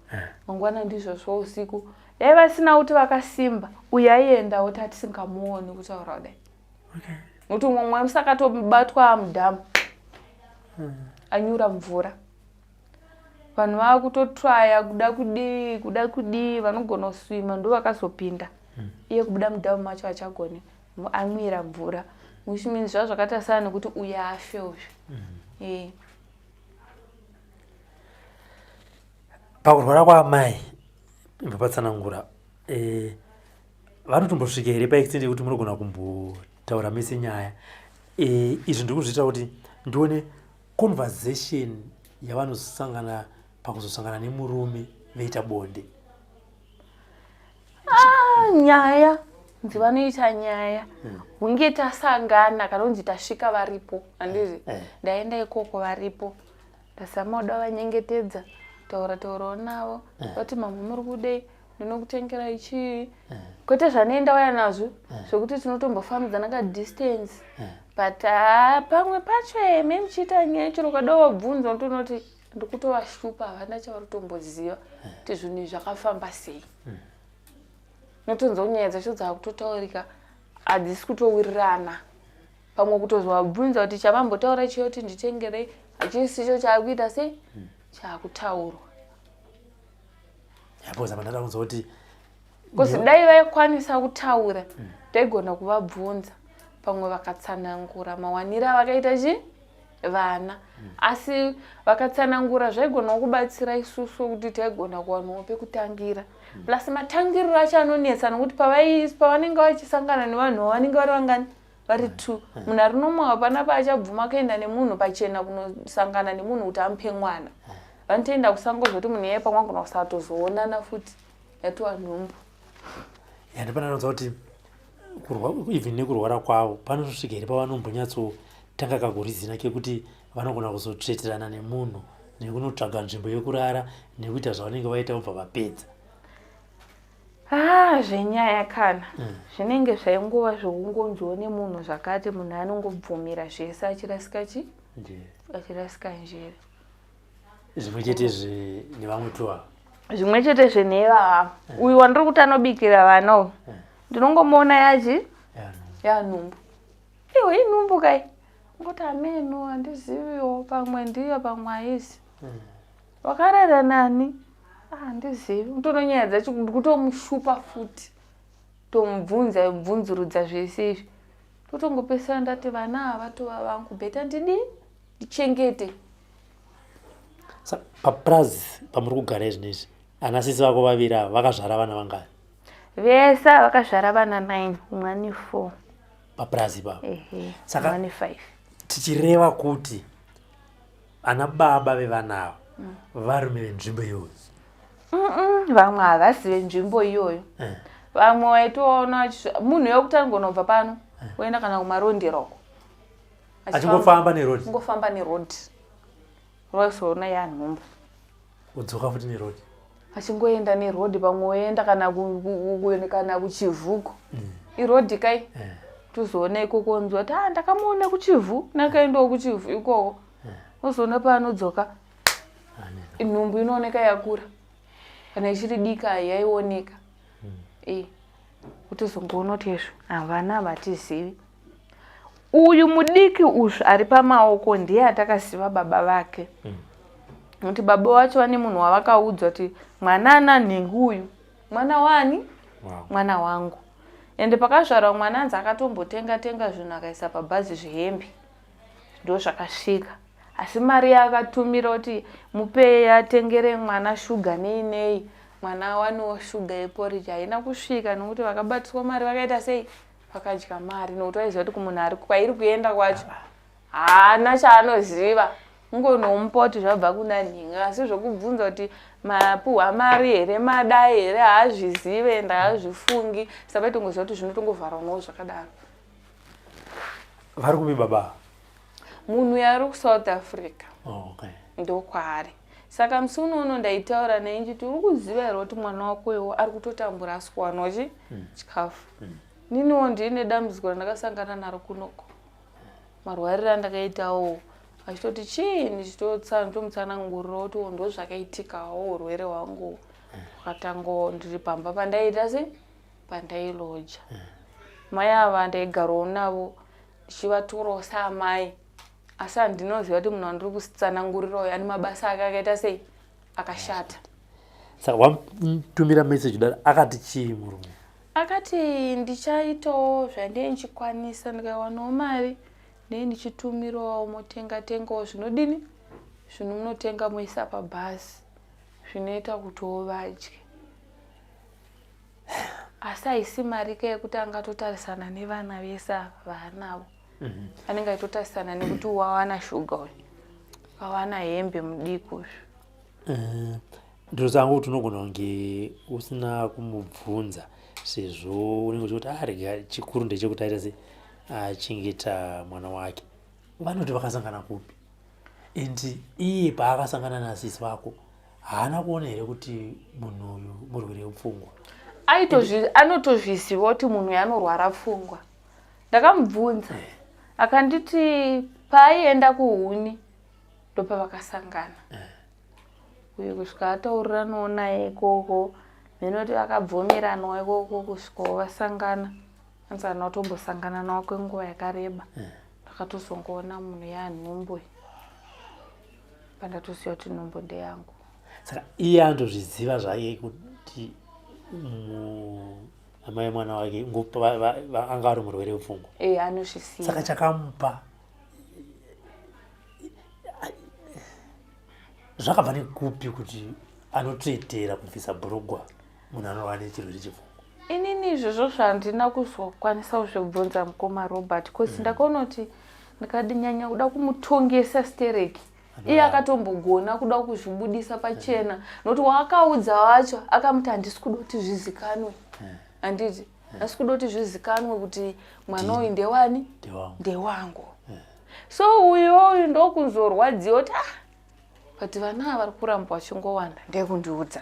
mangwana ndizvozvo usiku dai vasina kuti vakasimba uyu aienda woti atisingamuoni kutaura kudai nokuti umwe mwe musakatobatwa mudhamu anyura mvura vanhu vakutotraya kuda kudii kuda kudii vanogona kuswima ndo vakazopinda iye kubuda mudhamu macho achagone amwira mvura which means zvava zvakaita sana nekuti uyu afe uyu eh.
Pakurwara kwaamai imbopatsanangura eh, vanotombosvika here paextent yekuti munogona kumbotaura mese nyaya eh, izvi ndiri kuzviita kuti ndione conversation yavanozosangana pakuzosangana nemurume veita bonde.
Ah, nyaya Nzi vanoita nyaya hunge tasangana kana kunzi tasvika varipo handizi ndaenda ikoko varipo ndazama kuda vanyengetedza taura taurawo navo vati mama muri kudei ndinokutengerai chii kwete zvanoenda waya nazvo zvekuti tinotombofambidzana kadistance but haa pamwe pacho eme muchiita nyaya chero ukada wabvunza unotoona kuti ndikutovashupa havana chavari kutomboziva kuti zvinhu izvi zvakafamba sei. Unotonzwa nyaya dzacho dzakutotaurika hadzisi kutowirirana. Pamwe kutozovabvunza kuti chavambotaura chiyo kuti nditengerei hachisicho chaakuita sei chaakutaurwa.
Yapoza mandada kunzwa kuti
Because dai vaikwanisa kutaura taigona kuvabvunza pamwe vakatsanangura mawaniro avakaita chi vana asi vakatsanangura zvaigonawo kubatsira isusu kuti taigona kuwanawo pekutangira plus matangiriro acho anonetsa nokuti pavanenge vachisangana nevanhu vanenge vari vangani vari two munhu ari nomwe hapana paachabvuma kuenda nemunhu pachena kunosangana nemunhu kuti amupe mwana vanotoenda kusango zvekuti munhu iye pamwe agona kusatozoonana futi yatova nhumbu.
Yandipana kuti even nekurwara kwavo panosvika here pavanombonyatsotanga kakurizina kekuti vanogona kuzotsveterana nemunhu nekunotsvaga nzvimbo yekurara nekuita zvavanenge vaita vobva vapedza.
Ah, zvenyaya kana zvinenge zvaingova zvokungonziwo nemunhu zvakati munhu anongobvumira zvese achirasika chi achirasika njere.
Zvimwe chete nevamwe tu ava.
Zvimwe chete zvenevava uyu wandiri kuti anobikira vana uyu ndinongomuona yachi yanhumbu iwe inhumbu kai ngoti ameno handiziviwo pamwe ndiyo pamwe haisi wakarara nani handizivi utono nyaya dzacho ndikutomushupa futi tomubvunza bvunzurudza zvese izvi totongopesana ndati vana ava vatova vangu beta ndidii ndichengete.
Papurazi pamuri kugara izvinezvi ana sisi vako vaviri ava vakazvara vana vangani?
Vese vakazvara vana 9 umwe ane 4
papurazi ipapo. Saka ane 5 tichireva kuti ana baba vevana ava varume venzvimbo iyoyo.
Vamwe havasi venzvimbo iyoyo. Vamwe waitoona munhu yekuti angonobva pano oenda kana kumarondera uko
achingofamba neroad,
ngofamba neroad rozoona yanhumbu
udzoka futi neroad
achingoenda neroad pamwe oenda kana kana kuchivhuko iroad kai tozoona ikoko onzwa kuti ah ndakamuona kuchivhu nakaendawo kuchivhu ikoko ozoona paanodzoka nhumbu inooneka yakura kana ichiri dika yaioneka kutozongoona kuti izvo havana havatizivi. Uyu mudiki uyu ari pamaoko ndiye atakaziva baba vake nokuti baba vacho vane munhu wavakaudzwa kuti mwana ana nhingi uyu mwana wani mwana wangu ende pakazvarwa mwana anzi akatombotenga tenga zvinhu akaisa pabhazi zvehembe ndo zvakasvika asi mari yaakatumira kuti mupei atengere mwana shuga nei nei mwana awanewo shuga yeporiji haina kusvika nokuti vakabatiswa mari vakaita sei vakadya mari nokuti vaiziva kuti kumunhu ari kwairi kuenda kwacho haana chaanoziva ungonomupa kuti zvabva kuna nhinga asi zvokubvunza kuti mapuhwa mari here madai here haazvizive ende haazvifungi saka vaitongoziva kuti zvinotongovharwanawo zvakadaro.
Vari kupi baba?
Munhu uyo ari kuSouth Africa.
Oh, okay.
Ndokwaari. Saka musi unono ndaitaura naye ndichiti uri kuziva here kuti mwana wako iwo ari kutotambura asi kuwanawo chi chikafu. Niniwo ndine dambudziko randakasangana naro kunoko. Marwariro andakaitawo achitoti chii ndichitotomutsanangurira kuti ndozvakaitikawo urwere hwangu hwakatangawo ndiri pamba pandaiita sei pandailoja. Mai ava ndaigarawo navo ndichivatorawo saamai asi handinoziva kuti munhu wandiri kutsanangurira uyu ane mabasa ake akaita sei akashata.
Saka wamutumira message kudaro akati chii murume?
Akati ndichaitawo zvandinenge ndichikwanisa ndikawanawo mari ndinenge ndichitumirawo motenga tengawo zvinodini zvinhu munotenga moisa pabhazi zvinoita kutiwo vadye. Asi haisi mari ka yekuti angatotarisana nevana vese ava vaanavo. Anenge achitotarisana nekuti wawana shuga uyu wawana hembe mudiki uyu.
Ndiro zangu kuti unogona kunge usina kumubvunza. Sezvo unenge uchikuti ah, rega chikuru ndechekuti aita se achengeta mwana wake. Vanoti vakasangana kupi? And iye paakasangana nasisi vako haana kuona here kuti munhu uyu murwere wepfungwa?
Anotozviziva kuti munhu uyu anorwara pfungwa. Ndakamubvunza eh. Akanditi paaienda kuhuni ndopavakasangana eh. Uye kusvika atauriranawo naye ikoko, mhenoti vakabvumiranawo ikoko kusvikawo vasangana. Hanzi handina kutombosangana nawo kwenguva yakareba eh. Ndakatozongoona munhu yanhumbu pandatoziva kuti nhumbu ndeyangu.
Saka iye anotozviziva zvake kuti amai mwana wake anga ari murwere wepfungwa?
E, anozviziva.
Saka chakamupa zvakabva nekupi kuti anotsvetera kubvisa bhurugwa munhu anorwara nechirwere chepfungwa?
Inini izvozvo zvandina kuzokwanisa kuzvibvunza mukoma Robert bcause ndakaona kuti ndikanyanya kuda kumutongesa stereki, iye akatombogona kuda kuzvibudisa pachena nokuti waakaudza wacho akamuti handisi kuda kuti zvizikanwe, handiti handisi kuda kuti zvizikanwe kuti mwana uyu ndewani, ndewangu. So uyu uyu ndokuzorwadziwa kuti ah, but vana ava vari kuramba vachingowanda, ndekundiudza.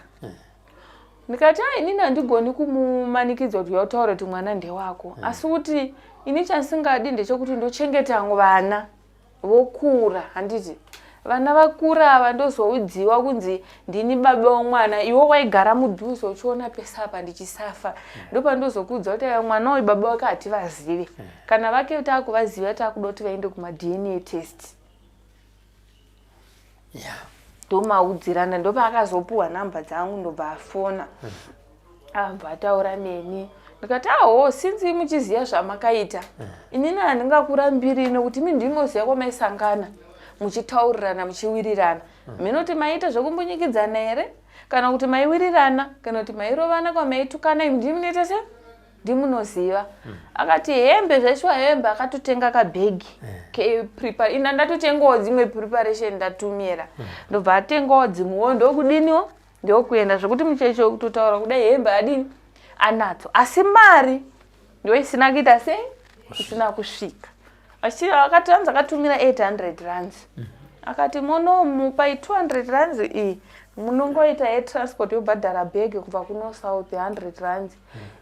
Ndikati a inini handigoni kumumanikidza kuti uyautaura kuti mwana ndewako, asi kuti ini chandisingadi ndechekuti ndochengeta vana vokura, handiti vana vakura ava ndozoudziwa kunzi ndini baba womwana, iwe waigara mudhuze uchiona pese apa ndichisafa, ndopandozokuudza kuti aya mwana uyu baba wake hativazive, kana vake taakuvaziva taakuda kuti vaende kumaDNA test. Ndomaudzirana, ndopaakazopuwa namba dzangu, ndobva afona, abva ataura neni. Ndikati aho, since muchiziva zvamakaita, inini handingakurambiri nekuti imi ndimoziva kwamaisangana muchitaurirana muchiwirirana. Minoti maiita zvekumbunyikidzana here, kana kuti maiwirirana, kana kuti mairovana, kwamaitukana, imi ndimunoita se ndimunoziva. Akati hembe zvaiswa hembe, akatotenga kabhegi keprepare, ina ndatotengawo dzimwe preparation ndatumira, ndobva atengawo dzimwewo, ndokudiniwo ndokuenda zvekuti mucheche wekutotaura kudai hembe adini anadzo, asi mari ndo isina kuita sei, isina kusvika. Akati anzi akatumira 800 rands, akati monomupa 200 rands iyi munongoita yetransport yobhadhara bhegi kubva kuno south 100 rands,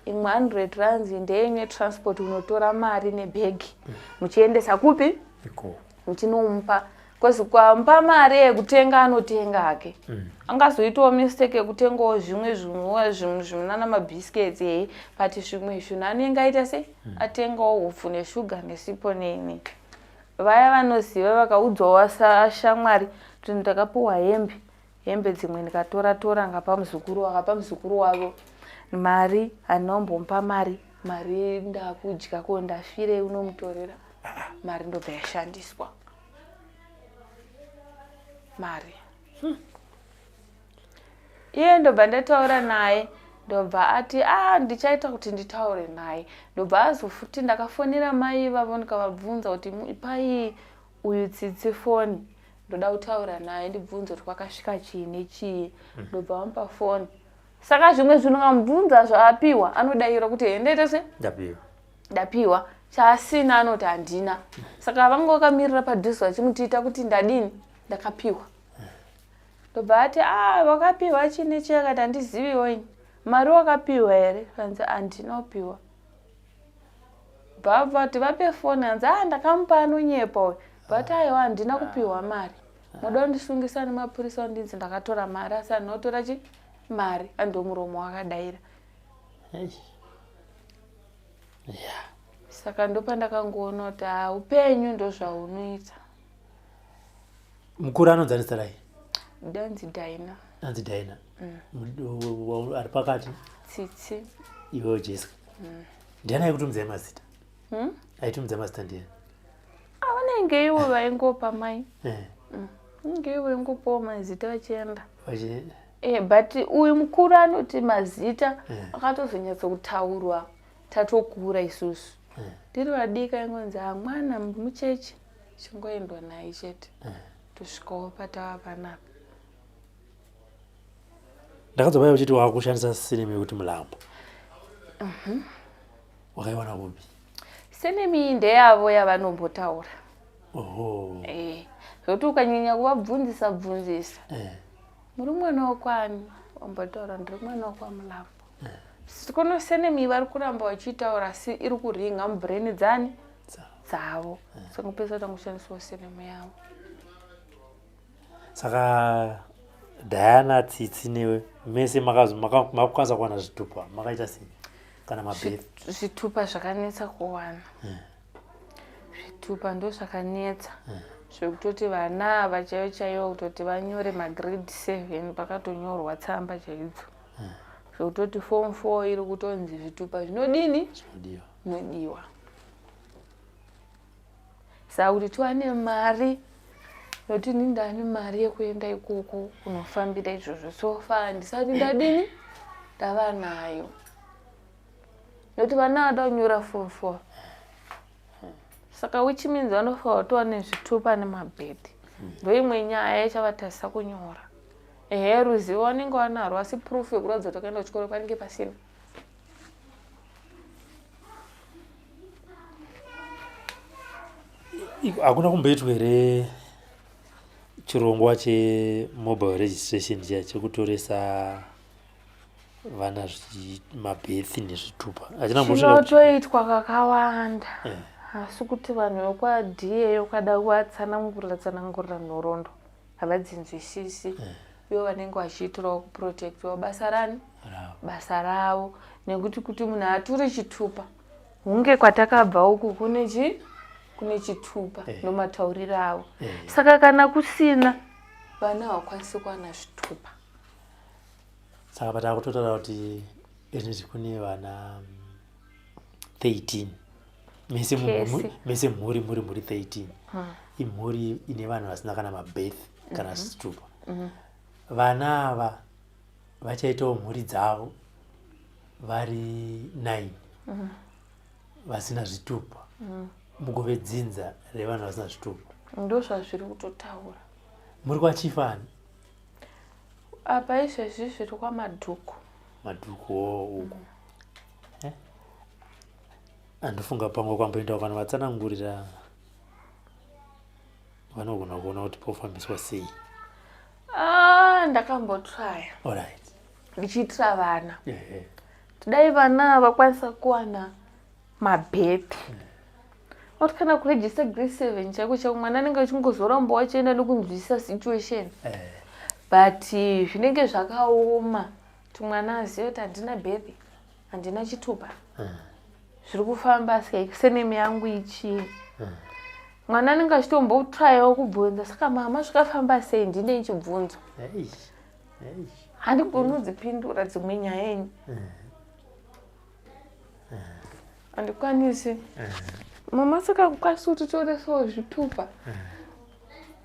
imwe 100 rands ndeyenyu yetransport unotora mari nebhegi muchiendesa kupi, muchinomupa, bcause kwamupa mari yekutenga anotenga hake. Angazoitawo mistake yekutengawo zvimwe zvimwiwa, zvimwe zvimunana mabiscuits hei, but zvimwe zvinhu anenge aita sei, atengawo hupfu neshuga nesipo neni. Vaya vanoziva vakaudzawo shamwari kuti ndakapiwa hembe, hembe dzimwe ndikatora tora ngapa muzukuru, akapa muzukuru wavo mari, handina kumbomupa mari, mari ndakudya ko ndafirei, unomutorera mari ndobva yashandiswa mari. Iye ndobva ndataura naye, ndobva ati a ndichaita kuti nditaure naye, ndobva azofuti ndakafonera mai ivavo ndikavabvunza kuti ipai uyu Tsitsi foni, ndoda kutaura naye ndibvunze kuti kwakasvika chii nechii. Ndobva vamupa foni. Saka zvimwe zvinhu ngamubvunza zvaapiwa anodaira kuti hendaita se
ndapiwa,
ndapiwa, chaasina anoti handina. Saka vanga vakamirira padhuze vachimutiita kuti ndadini, ndakapiwa. Ndobva ati a wakapiwa chii nechii, akati handiziviwo ini. Mari wakapiwa here, kanzi handina kupiwa. Bva vati vape foni, hanzi a ndakamupa anonyepa uyu, but aiwa handina kupiwa mari, muda kundisungisa nemapurisa undinzi ndakatora mari, asi handina kutora chi mari, ando muromo wakadaira. Saka ndopandakangoona kuti ha upenyu ndozvaunoita.
Mukuru anonzi ani zita rake?
Danzi Daina.
Anzi Daina. Ari pakati?
Tsitsi.
Iwewo Jessica. Ndiani aikutumidzai mazita? Aitumidzai mazita ndiani?
Vanenge ivo vaingopa mai. Vanenge ivo vaingopawo mazita vachienda. But uyu mukuru anoti mazita akatozonyatsokutaurwa tatokura isusu. Tiri vadiki aingonzi mwana mucheche, chingoendwa naye chete. Tosvikawo patava panapa.
Ndakadzwa paya uchiti wakushandisa surname yekuti Mulambo. Wakaiwana kupi?
Surname iyi ndeyavo yavanombotaura.
Oho.
Eh, zvekuti ukanyanya kuvabvunzisa bvunzisa.
Eh.
Muri mwana wakwani? Wambotaura ndiri mwana wakwaMulambo. Eh. Kono surname iyi vari kuramba vachiitaura asi iri kuringa mubrain dzani? Dzavo.
Eh.
Saka kupedzisira tangoshandisawo surname yavo.
Saka Diana, Tsitsi newe mese makakwanisa kuwana zvitupa makaita sei kana mabirth?
Zvitupa zvakanetsa kuwana. Zvitupa ndo zvakanetsa. Zvekutoti vana ava chaivo chaivo kutoti vanyore magrade 7 pakatonyorwa tsamba chaidzo. Zvekutoti form 4 iri kutonzi zvitupa zvinodini?
Zvinodiwa.
Zvinodiwa. Saka kuti tiwane mari nokuti ini ndane mari yekuenda ikoko kunofambira izvozvo so far ndisati ndadini ndava nayo nokuti vana vada kunyora form 4 saka which means vanofanira kutova nezvitupa nemabhedhi ndoimwe nyaya ichavatarisa kunyora. Ehe ruzivo vanenge vanarwo asi proof yekuratidza kuti vakaenda kuchikoro panenge pasina.
Hakuna kumboitwa here chirongwa chemobile registration chiya chekutoresa vana mabirth nezvitupa? Hachina kumbosvika kuti-
Chinotoitwa kakawanda.
Eh.
Asi kuti vanhu vekwaDA ukada kuvatsanangurira tsanangurira nhoroondo havadzinzwisisi. Ivo vanenge vachiitirawo kuprotectiwa basa rani?
Ravo.
Basa ravo. Nekuti kuti munhu ature chitupa hunge kwatakabva uku kune chi? Kune chitupa
Eh.
nomatauriro avo.
Eh.
Saka kana kusina vana havakwanisi kuwana zvitupa.
Saka patakutotaura kuti Ernest kune vana 13 mese
Kese.
mese mhuri muri mhuri 13. Imhuri ine vanhu vasina kana mabirth kana zvitupa. Vana ava vachaitawo mhuri dzavo vari 9 vasina zvitupa. Mugove dzinza revanhu vasina zvitupa.
Ndo zvazviri kutotaura.
Muri kwachifani?
Apa izvezvi zviri kwaMadhuku.
Madhuku uku. Andifunga pamwe kwamboenda kana vatsanangurira vanogona kuona kuti pofambiswa sei.
Ndakambotraya.
Alright.
Ndichiitira vana.
Ehe.
Dai vana vakwanisa kuwana mabirth. Oti kana kuregister grade 7 chaiko chaiko mwana anenge achingozoramba wachienda nekunzwisisa situation. But zvinenge zvakaoma kuti mwana azive kuti handina birth, handina chitupa. Zviri kufamba sei, surname yangu ichii. Mwana anenge achitombotrayawo kubvunza saka mama zvakafamba sei, ndine chibvunzo. Handigoni kudzipindura dzimwe nyaya ini. Handikwanisi. Mama saka kukwanisa kuti toresawo zvitupa.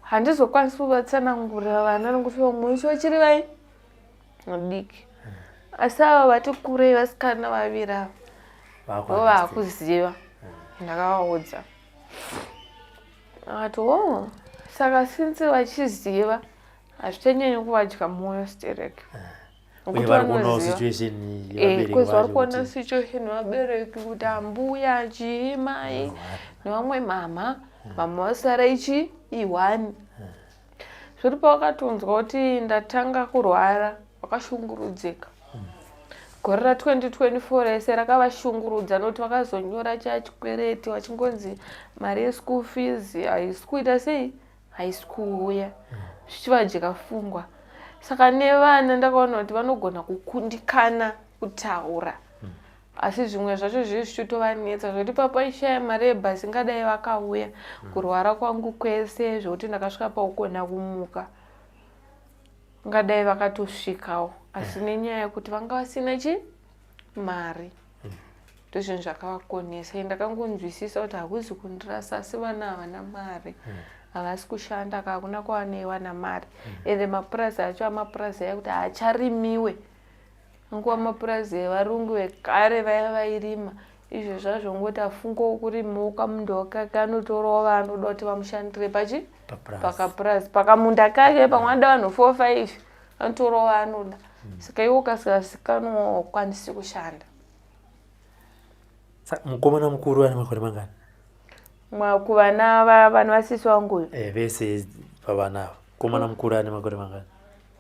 Handizokwanisi kuvatsanangurira vana nekuti vamwe vacho vachiri vai vadiki. Asi ava vati kurei vasikana vaviri ava ndo vakuziva. Ndakavaudza. Akati oh, saka since vachiziva hazvichanyanyi kuvadya mwoyo stereki.
Uye vari kuonawo situation yevabereki
Because vari
vacho
kuona
kuti
situation yevabereki kuti ambuya chii mai nevamwe mama, mama vasara ichi i1. Zviri pawakatonzwa kuti ndatanga kurwara wakashungurudzika. Gore ra 2024 rese rakavashungurudza nokuti vakazonyora chachikwereti vachingonzi mari yeschool fees haisi kuita sei, haisi kuuya, zvichivadya fungwa. Saka nevana ndakaona kuti vanogona kukundikana kutaura, asi zvimwe zvacho zviri zvichitovanetsa zvekuti papaishaya mari yebhasi ingadai vakauya. Kurwara kwangu kwese zvekuti ndakasvika paukona kumuka ngadai vakatosvikawo, asi nenyaya yekuti vanga vasina chi mari ndozvinhu zvakavakonesa. Ndakangonzwisisa kuti hakuzi kundirasa, asi vana havana mari, havasi kushanda, hakuna kwavanoiwana mari. Ende mapurazi acho amapurazi aya kuti haacharimiwe, nguva mapurazi evarungu vekare vaya vairima izvo zvazvongoti afungawo kurimawo kamundawo kake anotorawo vaanoda kuti vamushandire pachi pakapurazi pakamunda kake, pamwe anoda vanhu 4 5 anotorawo vaanoda. Saka iwe ukasikazikanwa haukwanisi kushanda.
Mukomana mukuru ane makore mangani?
Kuvana vana vasisi vangu uyu?
Eh, vese pavana ava. Mukomana mukuru ane makore mangani?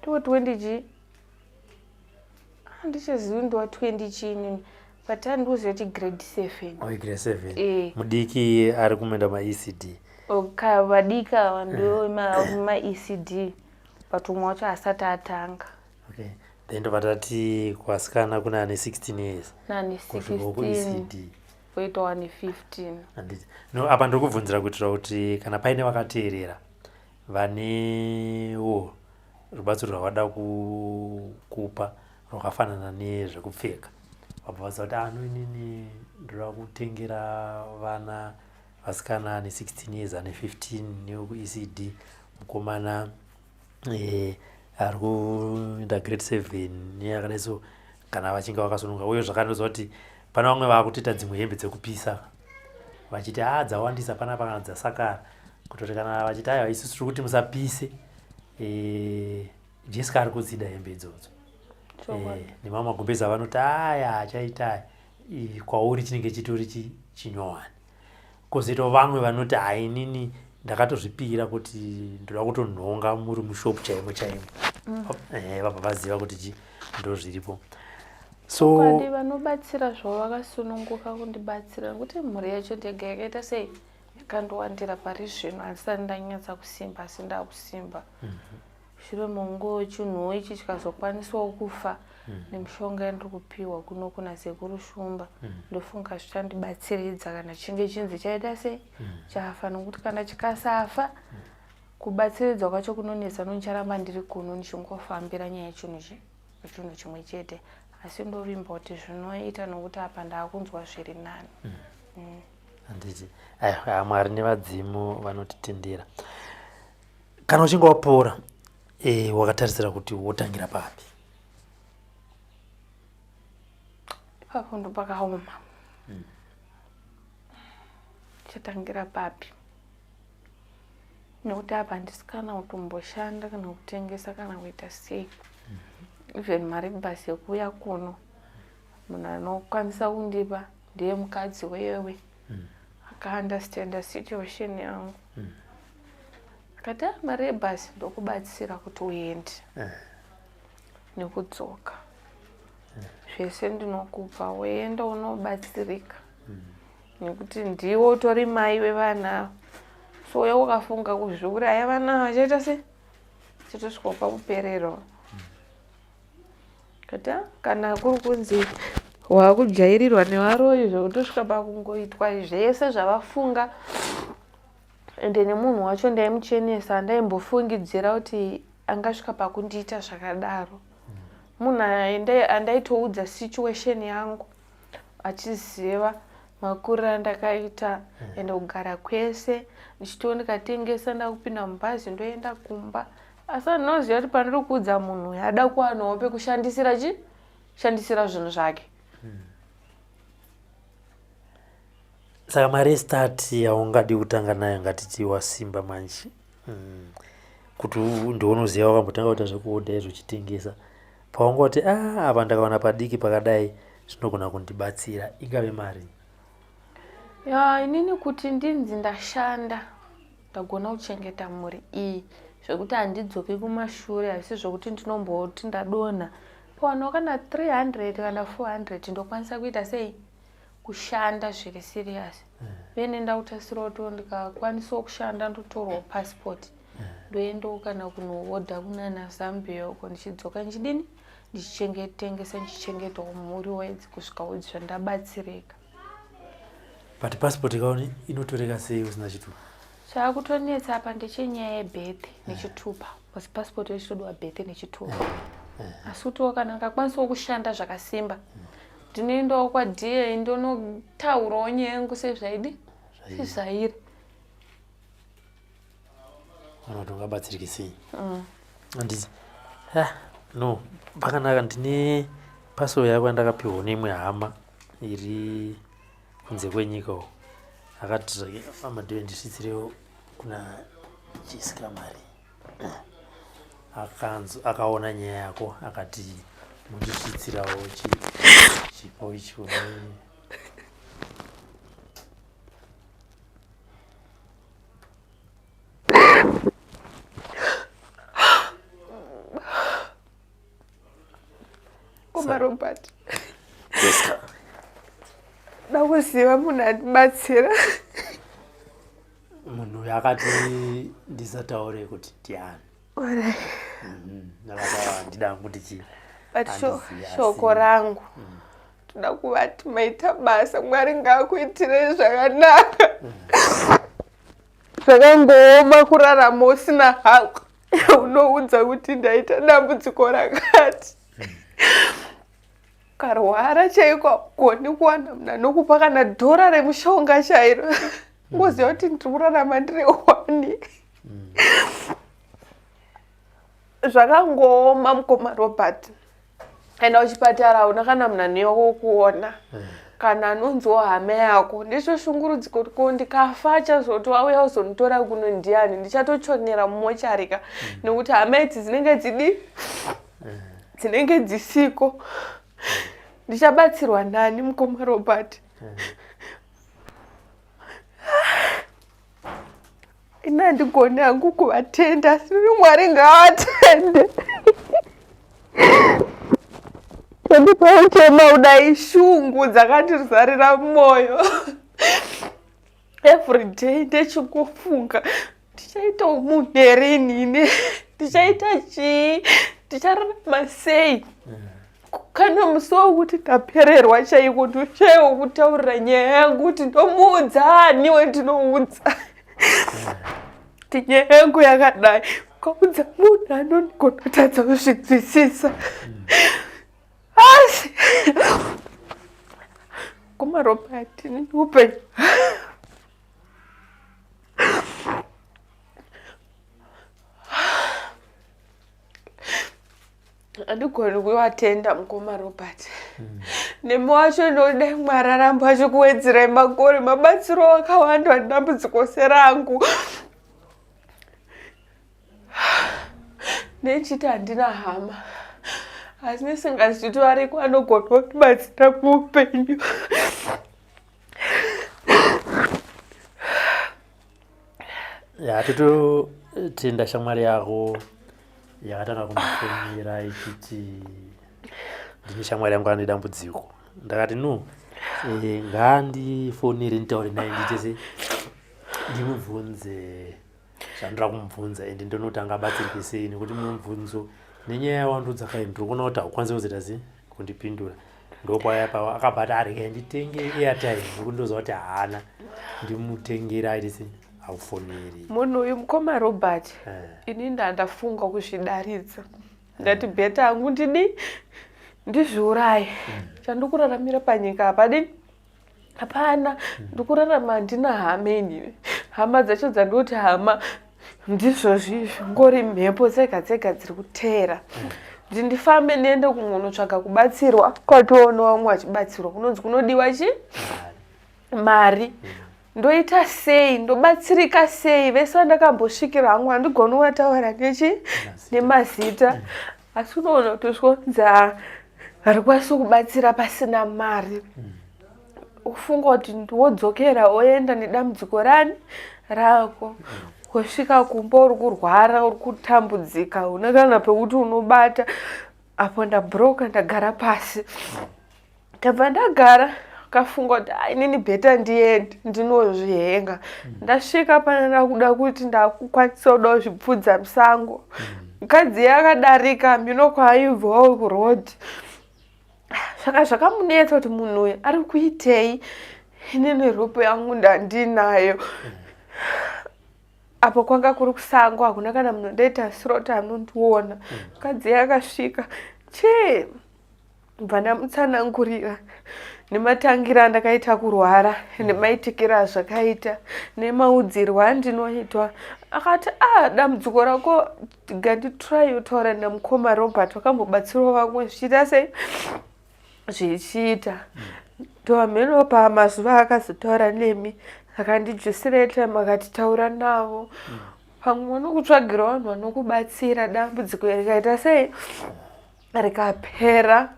Ndiwo 20 chii? Handichazivi ndiwa 20 chii inini. But handiuzivi kuti grade 7.
Oh, grade 7. Eh. Mudiki ari kumenda maECD.
Okay, vadiki ava ndio maECD. But umwe wacho asati atanga.
Okay. Then ndobva tati kuvasikana kune ane 16 years.
Nane 16. Voitawo ane 15.
Handiti. No, apa ndiri kubvunzira kuitira kuti kana paine vakateerera vanewo rubatsiro rwavada kupa rwakafanana nezvekupfeka vabva vaziva kuti ano ah, inini ndoda kutengera vana vasikana ane 16 years ane 15 newekuecd mukomana eh, ari kuenda grade 7 neakadai so kana vachinge vakasununga uye zvakandoziva kuti pane vamwe vakutoita dzimwe hembe dzekupisa vachiti a ah, dzawandisa panapa kana dzasakara kutoti kana vachiti aiwa isusu tiri kuti musapise eh, jessica ari kudzida hembe idzodzo eh, nemamwe magumbezi avanoti aya achaita kwauri chinenge chitori chinyowani Kozoitawo vamwe vanoti hai inini ndakatozvipira kuti ndoda kutonhonga muri mushop chaimo chaimo. Mm. Eh, vabva vaziva kuti chi ndozviripo.
So Chokwadi vanobatsira zvavo vakasununguka kundibatsira nekuti mhuri yacho ndega yakaita sei yakandowandira pari zvino handisati ndanyatsa kusimba asi ndakusimba. Mm -hmm. Shure mongo chinhuwo ichi chikazokwanisawo kufa mm. nemishonga yandiri kupiwa kuno kuna sekuru Shumba mm. ndofunga zvichandibatsiridza kana chinge chinzi chaita sei mm. chafa nokuti kana chikasafa mm. kubatsiridzwa kwacho kunonetsa nonicharamba ndiri kuno ndichingofambira nyaya yechinhu chi chinhu chimwe chete asi ndovimba kuti zvinoita nokuti apa ndaakunzwa zviri nani mm.
mm. handiti aiwa mwari nevadzimu vanotitendera Kana uchinge wapora e, wakatarisira kuti wotangira papi?
Ipapo ndopakaoma. Chatangira papi? Nekuti apa handisi kana kutomboshanda kana kutengesa kana kuita sei. Even mari bus yekuuya kuno munhu anokwanisa kundipa ndiye mukadzi wewe. Akaunderstanda situation yangu. Akati ah, mari yebhasi ndokubatsira kuti uende eh. nekudzoka eh. Zvese ndinokupa woenda unobatsirika nekuti ndiwo utori mai vevana so uya ukafunga kuzviuraya vana vachaita se chitosvika pakupererwa kati ah, kana kuri kunzi wakujairirwa nevaroyi zvekutosvika pakungoitwa zvese zvavafunga ende nemunhu wacho ndaimuchenesa andaimbofungidzira kuti angasvika pakundiita zvakadaro munhu andaitoudza situation yangu achiziva makuriro andakaita ende kugara kwese ndichitiwo ndikatengesa ndakupinda mubhazi ndoenda kumba asi andinoziva kuti pandiri kuudza munhu uyu ada kuwanawo pekushandisira chi shandisira zvinhu zvake
Saka mari yestart yaungadi kutanga nayo ngatiti wasimba manje mm. kuti ndounoziva wakambotanga kuita zvekuodha izvo uchitengesa paungoti a ah, apa ndakawana padiki pakadai zvinogona kundibatsira ingave mari
ya inini kuti ndinzi ndashanda ndagona kuchengeta mhuri iyi zvekuti handidzoki kumashure haisi zvekuti ndinomboti ndadonha pawanawo kana 300 kana 400 ndokwanisa kuita sei kushanda zviri serious vene ndakutasirawo to ndikakwanisawo kushanda ndotorwawo passport ndoendawo kana kunoodha kunana zambia uko ndichidzoka ndichidini ndichingetengesa ndichichengetawo mhuri waidzi kusvika udzi zvandabatsirika
but passport ikaoni inotoreka sei usina chitupa
chaakutonetsa apa ndechenyaya yebirth nechitupa because passport yechitodiwa birth nechitupa asi kutiwo kana ndikakwanisawo kushanda zvakasimba ndinoendawo kwaDA ndonotaurawo nyaya yangu sezvaidi sezvairi
ona kuti ungabatsirike sei handiti ah, no pakanaka ndine paso yako yandakapihwa neimwe hama iri kunze kwenyika uko akati zvake amadhiwe ndisvitsirewo kuna Jessica mari akanzi akaona nyaya yako akati mundisvitsirawo chipo ichi kune
Mukoma Robert. Yes, da kuziva munhu andibatsira.
Munhu uyu akati ndisataure kuti ndiani. Akati ndida kuti chii.
But shoko rangu toda kuvati maita basa, Mwari ngaakuitirei zvakanaka. Zvakangooma kurarama usina hako unoudza kuti ndaita dambudziko rakati. Ukarwara chaiko haugoni kuwana munhu anokupa kana dhora remushonga chairo. Ngoziva kuti ndiri kurarama ndiri wani. Zvakangooma mukoma Robert. Enda kuchipatara hauna kana munhu anouya kokuona kana anonziwo hama yako. Ndichoshungurudziko kuti ko ndikafa achazoti wauya kuzonditora kuno ndiani, ndichatochonera mumochari ka nekuti hama idzi dzinenge dzidi dzinenge dzisiko. Ndichabatsirwa nani mukoma Robert? Ini handigoni hangu kuvatenda, asi Mwari ngaavatende. Ndipauchema kudai shungu dzakandizarira mwoyo. Every day ndechingofunga ndichaitawo munhu here inini, ndichaita chii, ndichararama sei? Kana musi wekuti ndapererwa chaiko ndoshaiwa kutaurira nyaya yangu kuti ndomuudza ani wendinoudza kuti nyaya yangu yakadai. Ukaudza munhu anonigona kutadza kuzvinzwisisa. Asi kumaRobert upenyu handigoni kuvatenda mukoma Robert. Nemi wacho ndodai Mwari aramba achikuwedzerai makore, mabatsiro akawanda nedambudziko serangu. Nechiti handina hama, asi nesingazivi kuti variko anogona kundibatsira muupenyu.
Ya, tototenda shamwari yako yakatanga kundifonera ichiti ndine shamwari yangu ane dambudziko. Ndakati no, ngaandifonere nditaure naye ndiite se ndimubvunze zvandinoda kumubvunza ende ndinoti angabatsirike sei, nekuti mubvunzo nenyaya yawandiudza kai ndiri kuona kuti haukwanisi kuzoita sei kundipindura. Ndopaya pa akabva ati arege nditenge airtime nekuti ndoziva kuti haana, ndimutengera aite sei aufoneri.
Munhu uyu mukoma Robert, ini ndandafunga kuzvidaridza. Ndati bheta hangu ndidi ndizviuraye. Chandikuraramira panyika hapadini hapana. Ndikurarama handina hama inini. Hama dzacho dzandoti hama ndizvozvi ngori mhepo dzega dzega dziri kuteera. Kuti ndifambe ndiende kunotsvaga kubatsirwa, kwatoona vamwe vachibatsirwa kunonzi kunodiwa chi mari. Ndoita sei, ndobatsirika sei? Vese vandakambosvikira hangu handigoni kuvataura nechi nemazita, asi unoona kuti usvonzi harikwanisi kubatsira pasina mari. Ufunga kuti wodzokera woenda nedambudziko rani rako, wosvika kumba uri kurwara, uri kutambudzika, una kana pekuti unobata. Apo ndabroka, ndagara pasi, ndabva ndagara kafunga kuti inini bheta ndiende ndinozvihenga. Ndasvika pana ndakuda kuti ndakukwanisa kuda kuzvipfudza musango. Mukadzi yakadarika mhino kwaaibvawo kuroad. Saka zvakamunetsa kuti munhu uyu ari kuitei, inini ropo yangu ndandinayo. Apo kwanga kuri kusango, hakuna kana munhu ndoita siroti anondiona. Mukadzi yakasvika chii, bva ndamutsanangurira nematangira andakaita kurwara nemaitikiro azvakaita nemaudzirwo andinoitwa. Akati dambudziko rako nganditry kutaura namukoma Robert, vakambobatsirawo vamwe zvichiita sei zvichiita. Ndovamheno pamazuva akazotaura nemi akandijusira time akati taura navo, pamwe vanokutsvagira vanhu vanokubatsira dambudziko rikaita sei rikapera.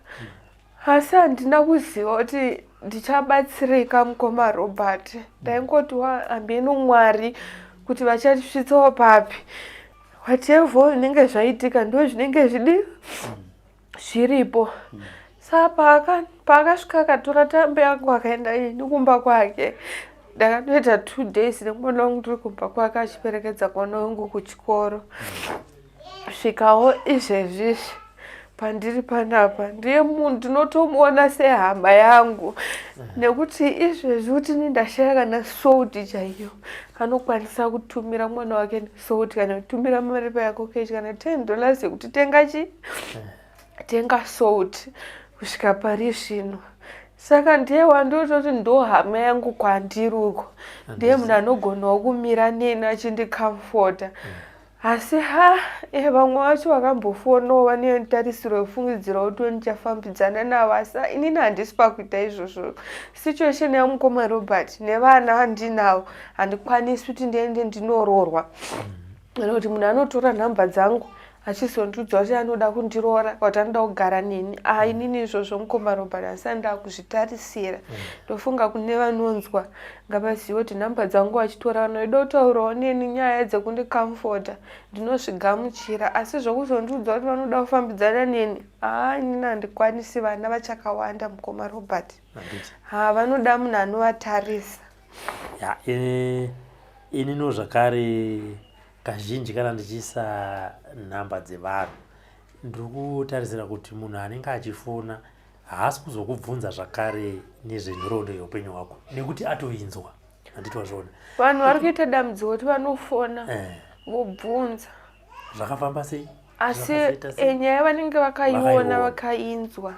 Asi handina kuziva kuti ndichabatsirika mukoma Robert. Ndaingoti hameno Mwari kuti vachatisvitsawo papi. Whatever zvinenge zvaitika ndo zvinenge zvidi zviripo. Saa paakasvika akatora tambo yangu akaenda ini kumba kwake. Ndakatoita 2 days nemwana wangu ndiri kumba kwake achiperekedza mwana wangu kuchikoro. Svikawo izvezvizvi pandiri panapa ndiye munhu ndinotomuona sehama yangu, nekuti izvezvi kuti ni ndashaya kana salt chaiyo, anokwanisa kutumira mwana wake salt kana kutumira mari payako cash kana $10 yekuti tenga chi tenga salt kusvika pari zvino. Saka ndiye wandototi ndo hama yangu kwandiri uko, ndiye munhu anogonawo kumira neni achindicomforta. Asi ha vamwe vacho vakambofonawo vane tarisiro yefungidzira kuti ndichafambidzana navo, asi inini handisi pakuita izvozvo. Situation yamukoma Robert nevana vandinavo, handikwanisi kuti ndiende ndinoroorwa, kana kuti munhu anotora nhamba dzangu achizondiudza kuti anoda kundiroora kuti anoda kugara neni. A, inini izvozvo, mukoma Robert, asi ndaa kuzvitarisira. Ndofunga kune vanonzwa ngavazive kuti nhamba dzangu vachitora, vanoida kutaurawo neni nyaya dzekundicomforta, ndinozvigamuchira. Asi zvokuzondiudza kuti vanoda kufambidzana neni, haa, inini handikwanisi. Vana vachakawanda, mukoma Robert. Ha, vanoda munhu anovatarisa.
Ya, inino zvakare kazhinji kana ndichiisa nhamba dzevanhu, ndiri kutarisira kuti munhu anenge achifona haasi kuzokubvunza zvakare nezvenhoroondo yeupenyu hwako, nekuti atoinzwa, handiti wazviona?
Vanhu vari kuita dambudziko kuti vanofona vobvunza
zvakafamba sei.
Asi nyaya vanenge vakaiona, vakainzwa.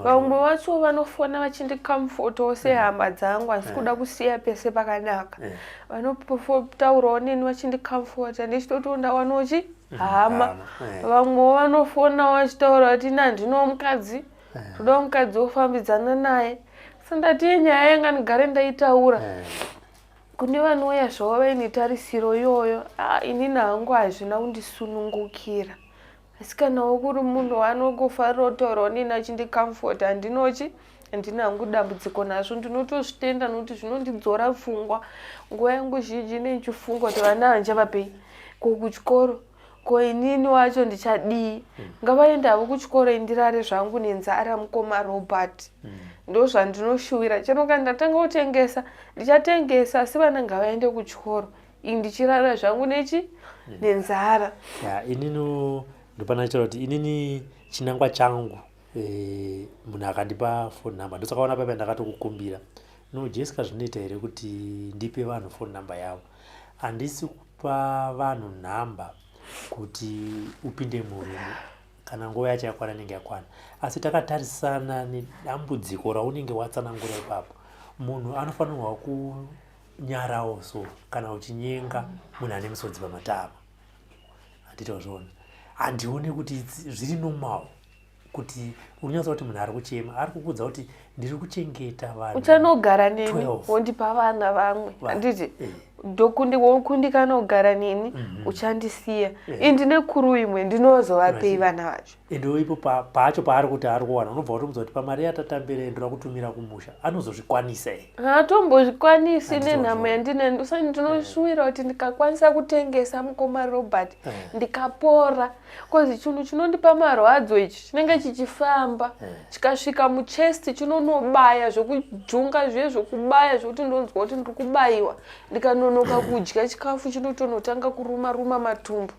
Vamwe vacho vanofona vachindicomfortawo sehama dzangu, hasi kuda kusiya pese pakanaka. Vanotaurawo neni vachindicomforta, ndichitotiwo ndawanochi hama. Vamwewo vanofonawo vachitaura kuti ina handinowo mukadzi, todawo mukadzi wofambidzana naye. So ndati nyaya yanga ndigare ndaitaura kune vanouya zvavo vaine tarisiro iyoyo. Inini hangu hazvina kundisunungukira, asi kanawo kuri munhu waanongofarira kutaurawo neni achindicomforta, handinochi handina hangu dambudziko nazvo. Ndinotozvitenda nokuti zvinondidzora pfungwa. Nguva yangu zhinji ine ndichifunga kuti vana handichavapei ko kuchikoro, ko inini wacho ndichadii? Ngavaende havo kuchikoro, indirare zvangu nenzara, mukoma Robert. Ndo zvandinoshuvira. Chero kana ndatanga kutengesa, ndichatengesa, asi vana ngavaende kuchikoro, ini ndichirara zvangu nechi nenzara.
Ya, inini ndopana chero kuti inini chinangwa changu, munhu akandipa phone number, ndosakaona paipa ndakatokukumbira, no Jessica, zvinoita here kuti ndipe vanhu phone number yavo? Handisi kupa vanhu nhamba kuti upinde murume. Kana nguva yacho yakwana, inenge yakwana. Asi takatarisana nedambudziko raunenge watsanangura ipapo, munhu anofanirwa kunyarawo. So kana uchinyenga munhu ane misodzi pamatama, handiti wazviona? Handioni kuti zviri normal kuti unonyatsa kuti munhu ari kuchema, ari kukudza kuti ndiri kuchengeta vanhu
Uchanogara neni
12.
Wondipa vana vamwe, handiti? Wokundikana kugara neni, uchandisiya. Indine kuru imwe, ndinozovapei vana vacho?
Ende ipo pacho paari kuti ari kuwana, unobva watomudza kuti pamari yatatambira ndoda kutumira kumusha, anozozvikwanisa here?
Haatombozvikwanisi.
Handiti
Nenhamo
wazviona.
yandine, ndinoshuwira kuti ndikakwanisa kutengesa, mukoma Robert, ndikapora, cause chinhu chinondipa marwadzo ichi chinenge chichifamba, chikasvika muchest chinonobaya zvekujunga zviye, zvekubaya zvekuti ndonzwa kuti ndiri kubayiwa. Ndikanonoka kudya chikafu, chinotonotanga kuruma ruma matumbu.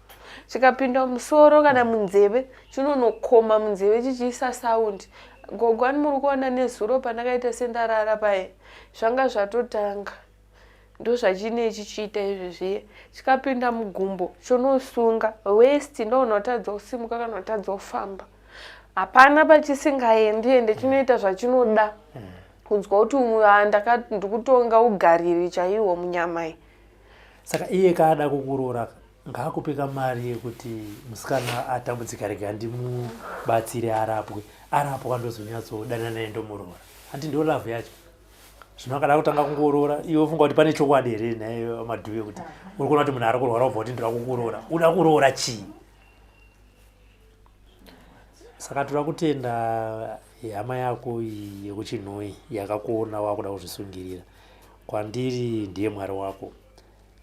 Chikapinda musoro kana munzeve, chinonokoma munzeve chichiisa sound. Gogwani, muri kuona nezuro pandakaita sendarara paye, zvanga zvatotanga, ndozvachine chichiita izvezviye. Chikapinda mugumbo chonosunga waist, ndoona kutadza kusimuka kana kutadza kufamba. Hapana pachisingaendi, ende chinoita zvachinoda, kunzwa kuti umwe, "Ah, ndikutonga ugariri chaiwo munyama iyi."
Saka iye kaada kukuroora, ngaakupe kamari yekuti musikana atambudzika, rega ndimubatsire arapwe. Arapwa, ndozonyatsodanana naye, ndomuroora. Handi ndio love yacho? Zvino akada kutanga kungoroora, iwe ufunga kuti pane chokwadi here naye madhuve, kuti uri kuona kuti munhu ari kurwara, ubva kuti ndoda kukuroora? Uda kuroora chii? Saka toda kutenda hama yako iyi yekuChinhoyi yakakuona wakuda kuzvisungirira. Kwandiri ndiye Mwari wako,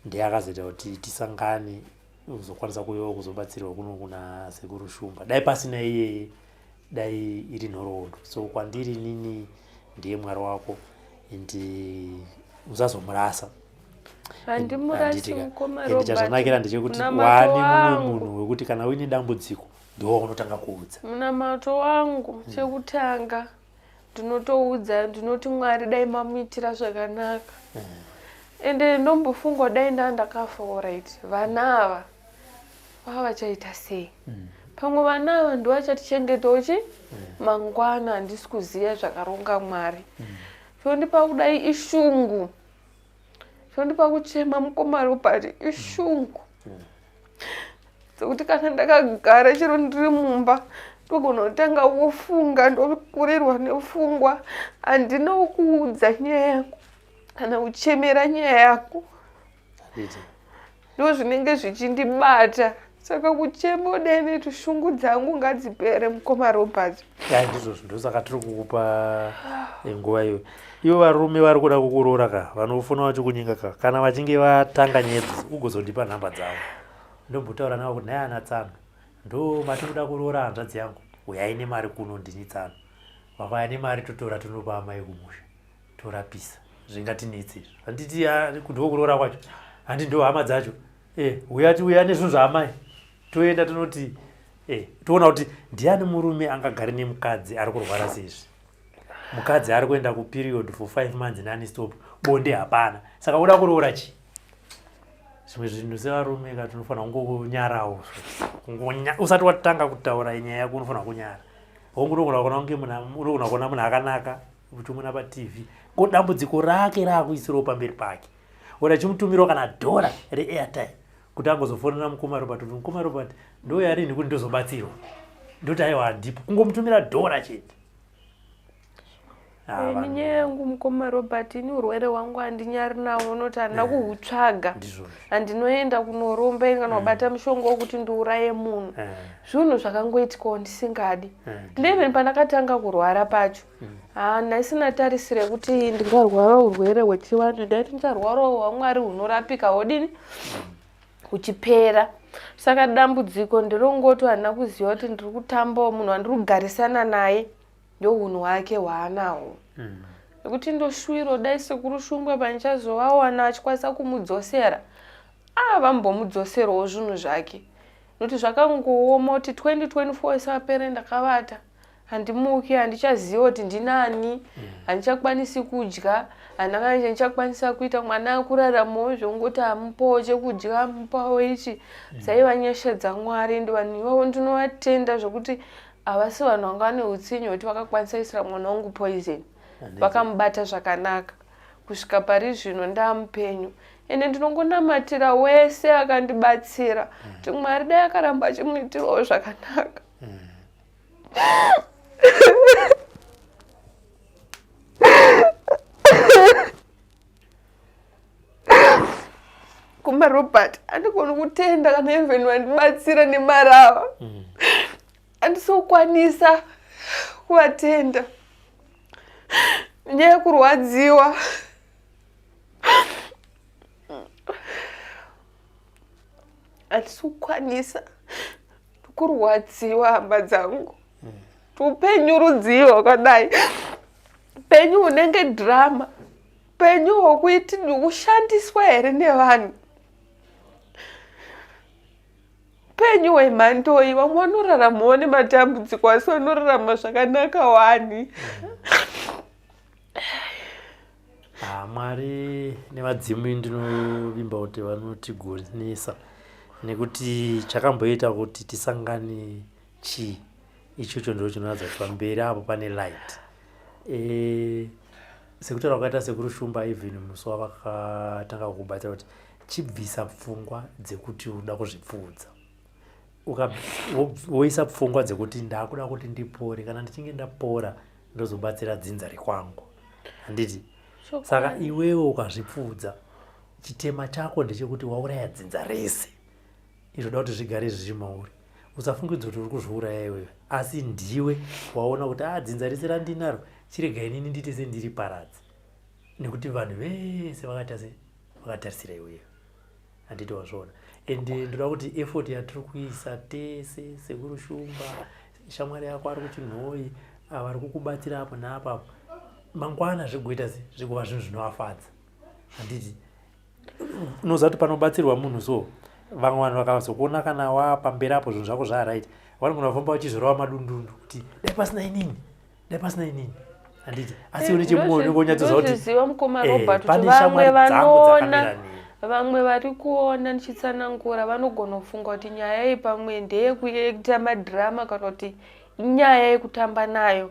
ndiye akazoita kuti tisangane, uzokwanisa kuuyawo kuzobatsirwa kuno kuna Sekuru Shumba. Dai pasina iyeye. Dai iri nhoroondo. So kwandiri inini ndiye Mwari wako and usazomurasa.
Handimurasi mukoma Robert.
Chazvanakira ndechekuti waane mumwe munhu wekuti kana uine dambudziko ndiwo waunotanga kuudza.
Munamato wangu chekutanga ndinotoudza ndinoti Mwari dai mamuitira zvakanaka. Ende ndombofunga dai ndaa ndakafa alright vana ava vava vachaita sei? Pamwe vana ava ndovachatichengetawo chi mangwana handisi kuziva zvakaronga Mwari. Chondipa kudai ishungu. Chondipa kuchema mukoma Robert ishungu. Dzekuti kana ndakagara chero ndiri mumba ndogona kutanga wofunga ndokurirwa nepfungwa handina kuudza nyaya yangu kana kuchemera nyaya yako. Ndozvinenge zvichindibata saka kuchema udene tushungu dzangu ngadzipere mukoma Robert.
Ya ndizvozvo ndosaka tiri kukupa eh, nguva iyoyo. Ivo varume vari kuda kukuroora ka vanofona vachikunyenga ka kana vachinge vatanga nyaya ugozondipa nhamba dzavo ndombotaura navo kuti nhai ana tsano ndo mati kuda kuroora hanzvadzi yangu uyai nemari kuno ndini tsano vakauya nemari totora tonopa amai kumusha torapisa zvingatinetsi izvo handiti ndokuroora kwacho handi ndo hama dzacho eh, uya tiuya nezvinhu zvaamai toenda tinoti eh, toona kuti ndiani murume angagare nemukadzi ari kurwara seizvi mukadzi ari kuenda kuperiod for five months nani stop bonde hapana saka uda kuroora chii zvimwe zvinhu sevarume ka tinofanira kungonyarawo usati watanga kutaura nyaya yako unofanira kunyara hongu unogona kuona kunge munhu unogona kuona munhu akanaka uchimuona patv ko dambudziko rake raakuisirawo pamberi pake ora chimutumirawo kana dhora reairtime kuti agozofonera mukoma Robert kuti mukoma Robert ndouya rini kuti ndozobatsirwa ndoti aiwa handipo kungomutumira dhora chete.
Ah, ini nyaya yangu mukoma Robert ini urwere hwangu handinyari nawo unoti handina eh, kuhutsvaga handinoenda kunoromba ini kana kubata mm. mushonga wekuti ndiuraye munhu eh. zvinhu zvakangoitikawo ndisingadi eh, even pandakatanga kurwara pacho mm. ah, ndaisina tarisiro yekuti ndingarwara urwere hwechivanhu ndaiti ndicharwarawo hwamwari hunorapika hodini mm. huchipera saka dambudziko nderongoti handina kuziva kuti ndiri kutambawo munhu wandiri kugarisana naye ndohunhu hwake hwaanahwo mm. nekuti ndoshuwiro dai sekuru Shumba pandichazovawana achikwanisa kumudzosera ah vambomudzoserawo zvinhu zvake nokuti zvakangooma kuti 2024 isapere ndakavata handimuki handichaziva kuti ndinani handichakwanisi kudya handina kana chandichakwanisa kuita mwana akuraramawo zvongoti amupawo chekudya amupawo ichi dzaiva nyasha dzamwari ende vanhu ivavo ndinovatenda zvekuti havasi vanhu vanga vane utsinye hwekuti vakakwanisa kuisira mwana wangu poison vakamubata zvakanaka kusvika pari zvino ndaamupenyu ende ndinongonamatira wese akandibatsira kuti mwari dai akaramba achimuitirawo zvakanaka Kuma Robert andigoni kutenda kana even vandibatsira nemari ava andisokwanisa kuvatenda nenyaya yekurwadziwa handisi kukwanisa kurwadziwa hama dzangu upenyu rudzii hwakadai upenyu hunenge drama upenyu hwokuiti kushandiswa here nevanhu upenyu hwemhandoi vamwe vanoraramawo nematambudziko asi vanorarama zvakanaka wani
Ah, Mwari nevadzimu ndinovimba kuti vanotigonesa nekuti chakamboita kuti tisangane chii ichocho ndo chinoratidza kuti pamberi apo pane light e, sekutaura kwakaita sekuru Shumba even musi wavakatanga kukubatsira kuti chibvisa pfungwa dzekuti unoda kuzvipfuudza woisa pfungwa dzekuti ndakuda kuti ndipore kana ndichinge ndapora ndozobatsira dzinza rekwangu handiti saka iwewe ukazvipfuudza chitema chako ndechekuti wauraya dzinza rese izvoda kuti zvigare zviri mauri usafungidza kuti uri kuzviuraya iwewe asi ndiwe waona kuti a ah, dzinza rese randinaro chirega inini ndiite sendiri paradzi nekuti vanhu vese vakaita se vakatarisira iwewe handiti wazviona and ndoda kuti effort yatiri kuisa tese sekuru Shumba shamwari yako ari kuchinhoyi, vari kukubatsira apo neapo apo, mangwana zvigoita se zvigova zvinhu zvinovafadza, handiti? Unoziva kuti panobatsirwa munhu, so vamwe vanhu vakazokuona kana wapamberi apo zvinhu zvako zvaaright, vanogona kufamba vachizorova madundundu kuti dai pasina inini, dai pasina inini, handiti? Asi une chemwoyo unenge unyatsoziva kuti
Ndozviziva, mukoma Robert, kuti
pane
vamwe
shamwari dzangu
vanoona,
dzakamira neni.
Vamwe vari kuona ndichitsanangura vanogona kufunga kuti nyaya iyi pamwe ndeyekuita madhirama kana kuti inyaya yekutamba nayo.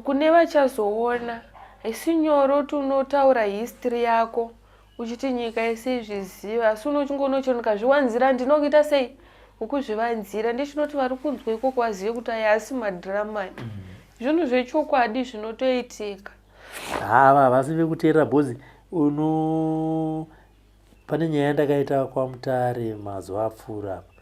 Kune vachazoona, haisi nyore kuti unotaura history yako uchiti nyika yese izviziva, asi unochingoona ndikazviwanzira ndinokuita sei ukuzvivanzira. Ndichinoti vari kunzwa ikoko vazive kuti aya asi madhirama, zvinhu zvechokwadi zvinotoitika.
Hava havasi vekuteerera bhozi. Uno pane nyaya yandakaita kwaMutare mazuva apfuura apa.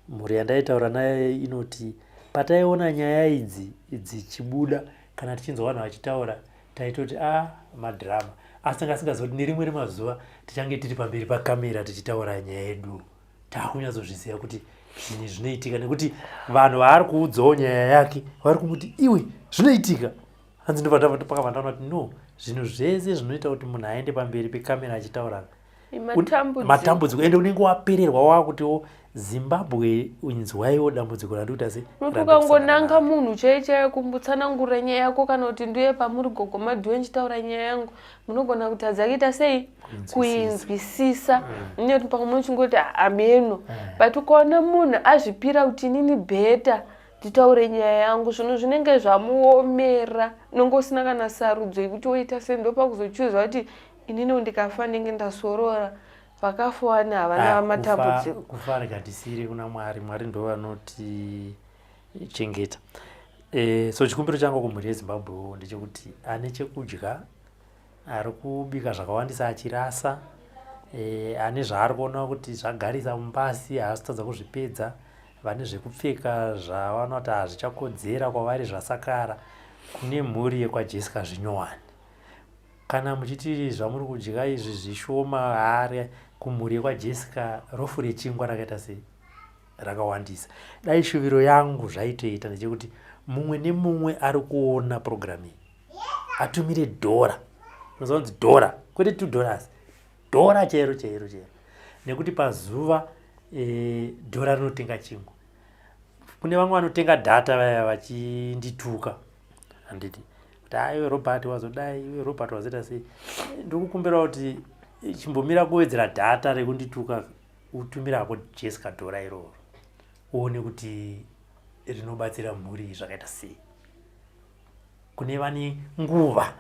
Mhuri yandaitaura nayo inoti pataiona nyaya idzi dzichibuda kana tichinzwa vanhu vachitaura, taitoti a madhirama, asi tanga asingazoti nerimwe remazuva tichange tiri pamberi pakamera tichitaura nyaya yedu, taakunyatsozviziva kuti zvinhu zvinoitika, nekuti vanhu vaari kuudzawo nyaya yake vari kumuti, "Iwe, zvinoitika." Hanzi ndopakabva ndaona kuti no, zvinhu zvese zvinoita kuti munhu aende pamberi pekamera achitaura
Matambudziko.
Matambudziko, ende unenge wapererwa, wakutiwo Zimbabwe inzwaiwo dambudziko randikuita se
Nokuti ukangonanga munhu chaiye chaiye kumbutsanangurira nyaya yako, kana kuti ndiye pamuri gogo Madhuwe ndichitaura nyaya yangu, munogona kutadza kuita sei kuinzwisisa, nekuti pamwe muchingoti hameno. But ukaona munhu azvipira kuti inini better nditaure nyaya yangu, zvinhu zvinenge zvamuomera, unenge usina kana sarudzo yekuti woita sei. Ndopakuzochuza kuti inini ndikafa ndenge ndasorora, vakafa wani havana matambudziko.
Kufa rega kuna Mwari. Mwari ndo vanoti chengeta. So chikumbiro changu kumhuri yeZimbabwewo ndechekuti ane chekudya, ari kubika zvakawandisa achirasa, ane zvaari kuona kuti zvagarisa mupasi, haasi kutadza kuzvipedza, vane zvekupfeka zvavanoona kuti hazvichakodzera kwavari, zvasakara, kune mhuri yekwaJessica Zvinyowani, kana muchiti zvamuri kudya izvi zvishoma, hari kumhuri yekwaJessica rofu rechingwa rakaita sei, rakawandisa. Dai shuviro yangu zvaitoita ndechekuti mumwe nemumwe ari kuona purogiramu iyi atumire dhora, unozanzi dhora, kwete $2, dhora chairo chairo chairo, nekuti pazuva dhora rinotenga chingwa. Kune vamwe vanotenga data vaya vachindituka, handiti, kuti aiwe Robert wazodai, iwe Robert wazoita sei. Ndikukumbira kuti chimbomira kuwedzera data rekundituka, utumirako Jessica dhora iroro, uone kuti rinobatsira mhuri zvakaita sei. Kune vane nguva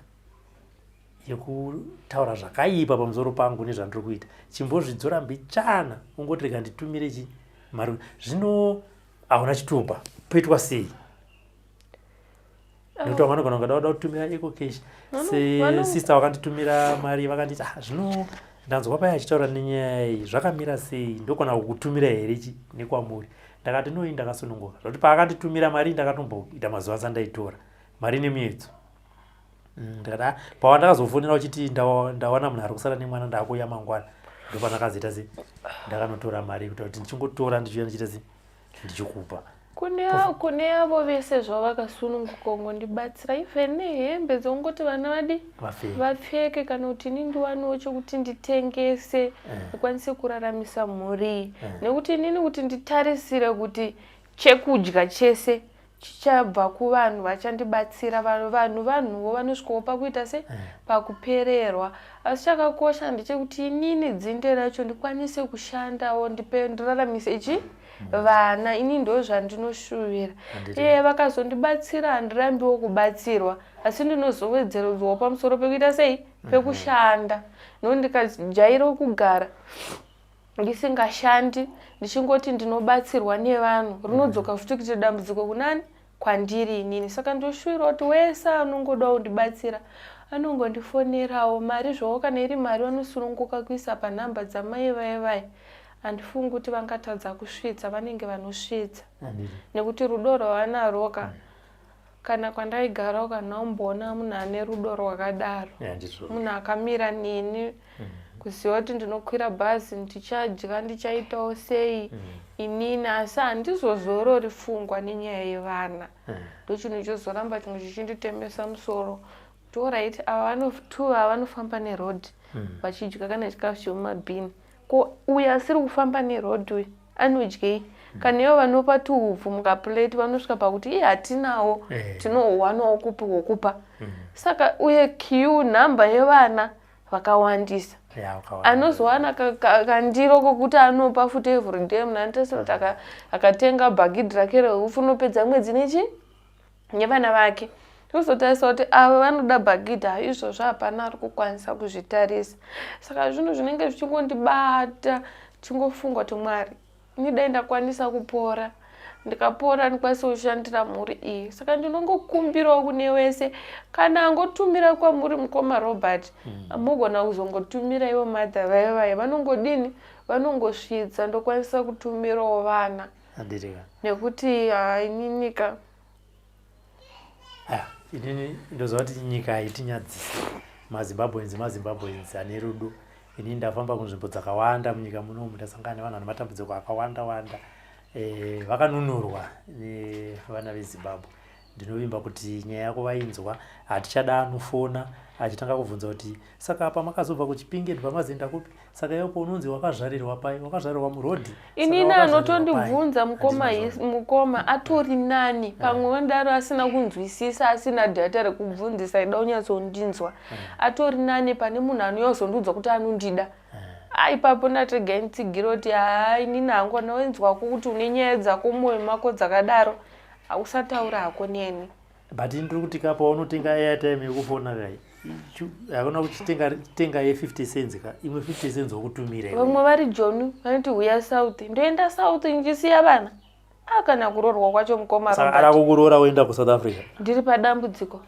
yekutaura zvakaipa pamusoro pangu nezvandiri kuita, chimbozvidzora mbichana, ungoti rega nditumire chi mari. Zvino hauna chitupa, poitwa sei? Nekuti vamwe vanogona kunge da kutumira EcoCash. Sesister vakanditumira mari, vakanditi, "Ah, zvino ndanzwa paya achitaura nenyaya iyi, zvakamira sei? Ndogona kukutumira here chi nekwamuri?" Ndakati, "Noi, ndakasununguka." Zvakuti paakanditumira mari, ndakatomboita mazuva asandaitora mari nemuedzo. Ndikati, "Ah," pawandakazofonera uchiti ndawana munhu ari kusara nemwana, ndaakuuya mangwana, ndopandakazoita se ndakanotora mari kuita kuti ndichingotora, ndichiuya ndichiita se ndichikupa.
Kune avo vese zvavo vakasununguka kungondibatsira, even nehembe dzongoti vana vadi
vapfeke,
vapfeke, kana kuti ini ndiwanewo chokuti nditengese ndikwanise kuraramisa mhuri iyi, nekuti inini kuti nditarisire kuti chekudya chese chichabva kuvanhu vachandibatsira, vanhu vanhuwo vanosvikawo pakuita se pakupererwa. Asi chakakosha ndechekuti inini dzinde racho ndikwanise kushandawo, ndipe ndiraramise ichi vana. Ini ndo zvandinoshuvira. Iye vakazondibatsira, handirambiwo kubatsirwa, asi ndinozowedzeredzwawo pamusoro pekuita sei, pekushanda, nokuti ndikajaira kugara ndisingashandi, ndichingoti ndinobatsirwa nevanhu, rinodzoka futi kuita dambudziko kunani, kwandiri inini. Saka ndoshuvira kuti wese anongodawo kundibatsira anongondifonerawo. Mari zvavo, kana iri mari, vanosununguka kuisa panhamba dzamai vai vai. Handifungi kuti vangatadza kusvitsa, vanenge vanosvitsa, nekuti rudo rwavanarwo ka, kana kwandaigarawo kana umboona munhu ane rudo rwakadaro, munhu akamira neni. Kuziva kuti ndinokwira bhazi ndichadya ndichaitawo sei inini asi handizozorori fungwa nenyaya yevana. Ndochinhu chozoramba chimwe chichinditemesa musoro kuti orit ava vano two ava vanofamba neroad vachidya kana chikafu chemumabhini. Ko uyu asiri kufamba neroad uyu anodyei? Kana ivo vanopa tuhupfu mukapureti vanosvika pakuti iye hatinawo, tinohuwanawo kupi hwokupa. Saka uye queue nhamba yevana vakawandisa.
Ya, wakawanda.
Anozowana kandiro kokuti anopa futi everyday munhu anotarisira kuti akatenga bhagidhi rake reupfu unopedza mwedzi nechi nevana vake. Tozotarisa kuti ava vanoda bhagidhi, ha izvozvo hapana ari kukwanisa kuzvitarisa. Saka zvinhu zvinenge zvichingondibata, chingofunga kuti Mwari ini dai ndakwanisa kupora, ndikapora ndikwanise kushandira mhuri iyi. Saka ndinongokumbirawo kune wese kana angotumira kwamuri mukoma Robert, mugona kuzongotumira ivo madha vaya vaya vanongodini vanongosvitsa, ndokwanisa kutumirawo vana.
Handitika.
Nekuti haininika.
Aya, inini ndoziva kuti nyika haitinyadzisi. MaZimbabweans maZimbabweans ane rudo. Inini ndafamba kunzvimbo dzakawanda munyika munomu, ndasangana nevanhu vane matambudziko akawanda wanda. Vakanunurwa nevana veZimbabwe. Ndinovimba kuti nyaya yako vainzwa. Hatichada anofona achitanga kubvunza kuti saka apa makazobva kuChipinge ndibva mazoenda kupi? Saka iwepo unonzi wakazvarirwa pai? Wakazvarirwa murodhi? Saka
Inini
wakazvarirwa pai?
Anotondibvunza mukoma.
Handina zvona.
Mukoma atori nani pamwe wendaro asina kunzwisisa, asina dhata rekubvunzisa, ida kunyatsondinzwa, atori nani pane munhu anouya kuzondiudza kuti anondida. Ipapo ndategai nditsigire kuti haa inini hangu anoenzwako kuti une nyaya dzako mumwoyo mako dzakadaro, hausataura hako neni.
But ndiri kuti ka paunotenga airtime yekufona kai, hakuna kuchitenga tenga ye50 cents ka, imwe 50 cents wokutumira iwe.
Vamwe vari Joni vanoti huya south, ndoenda south ndichisiya vana? Kana kuroorwa kwacho mukoma
Saka ara
Robert.
Kukuroora woenda kuSouth Africa?
Ndiri padambudziko,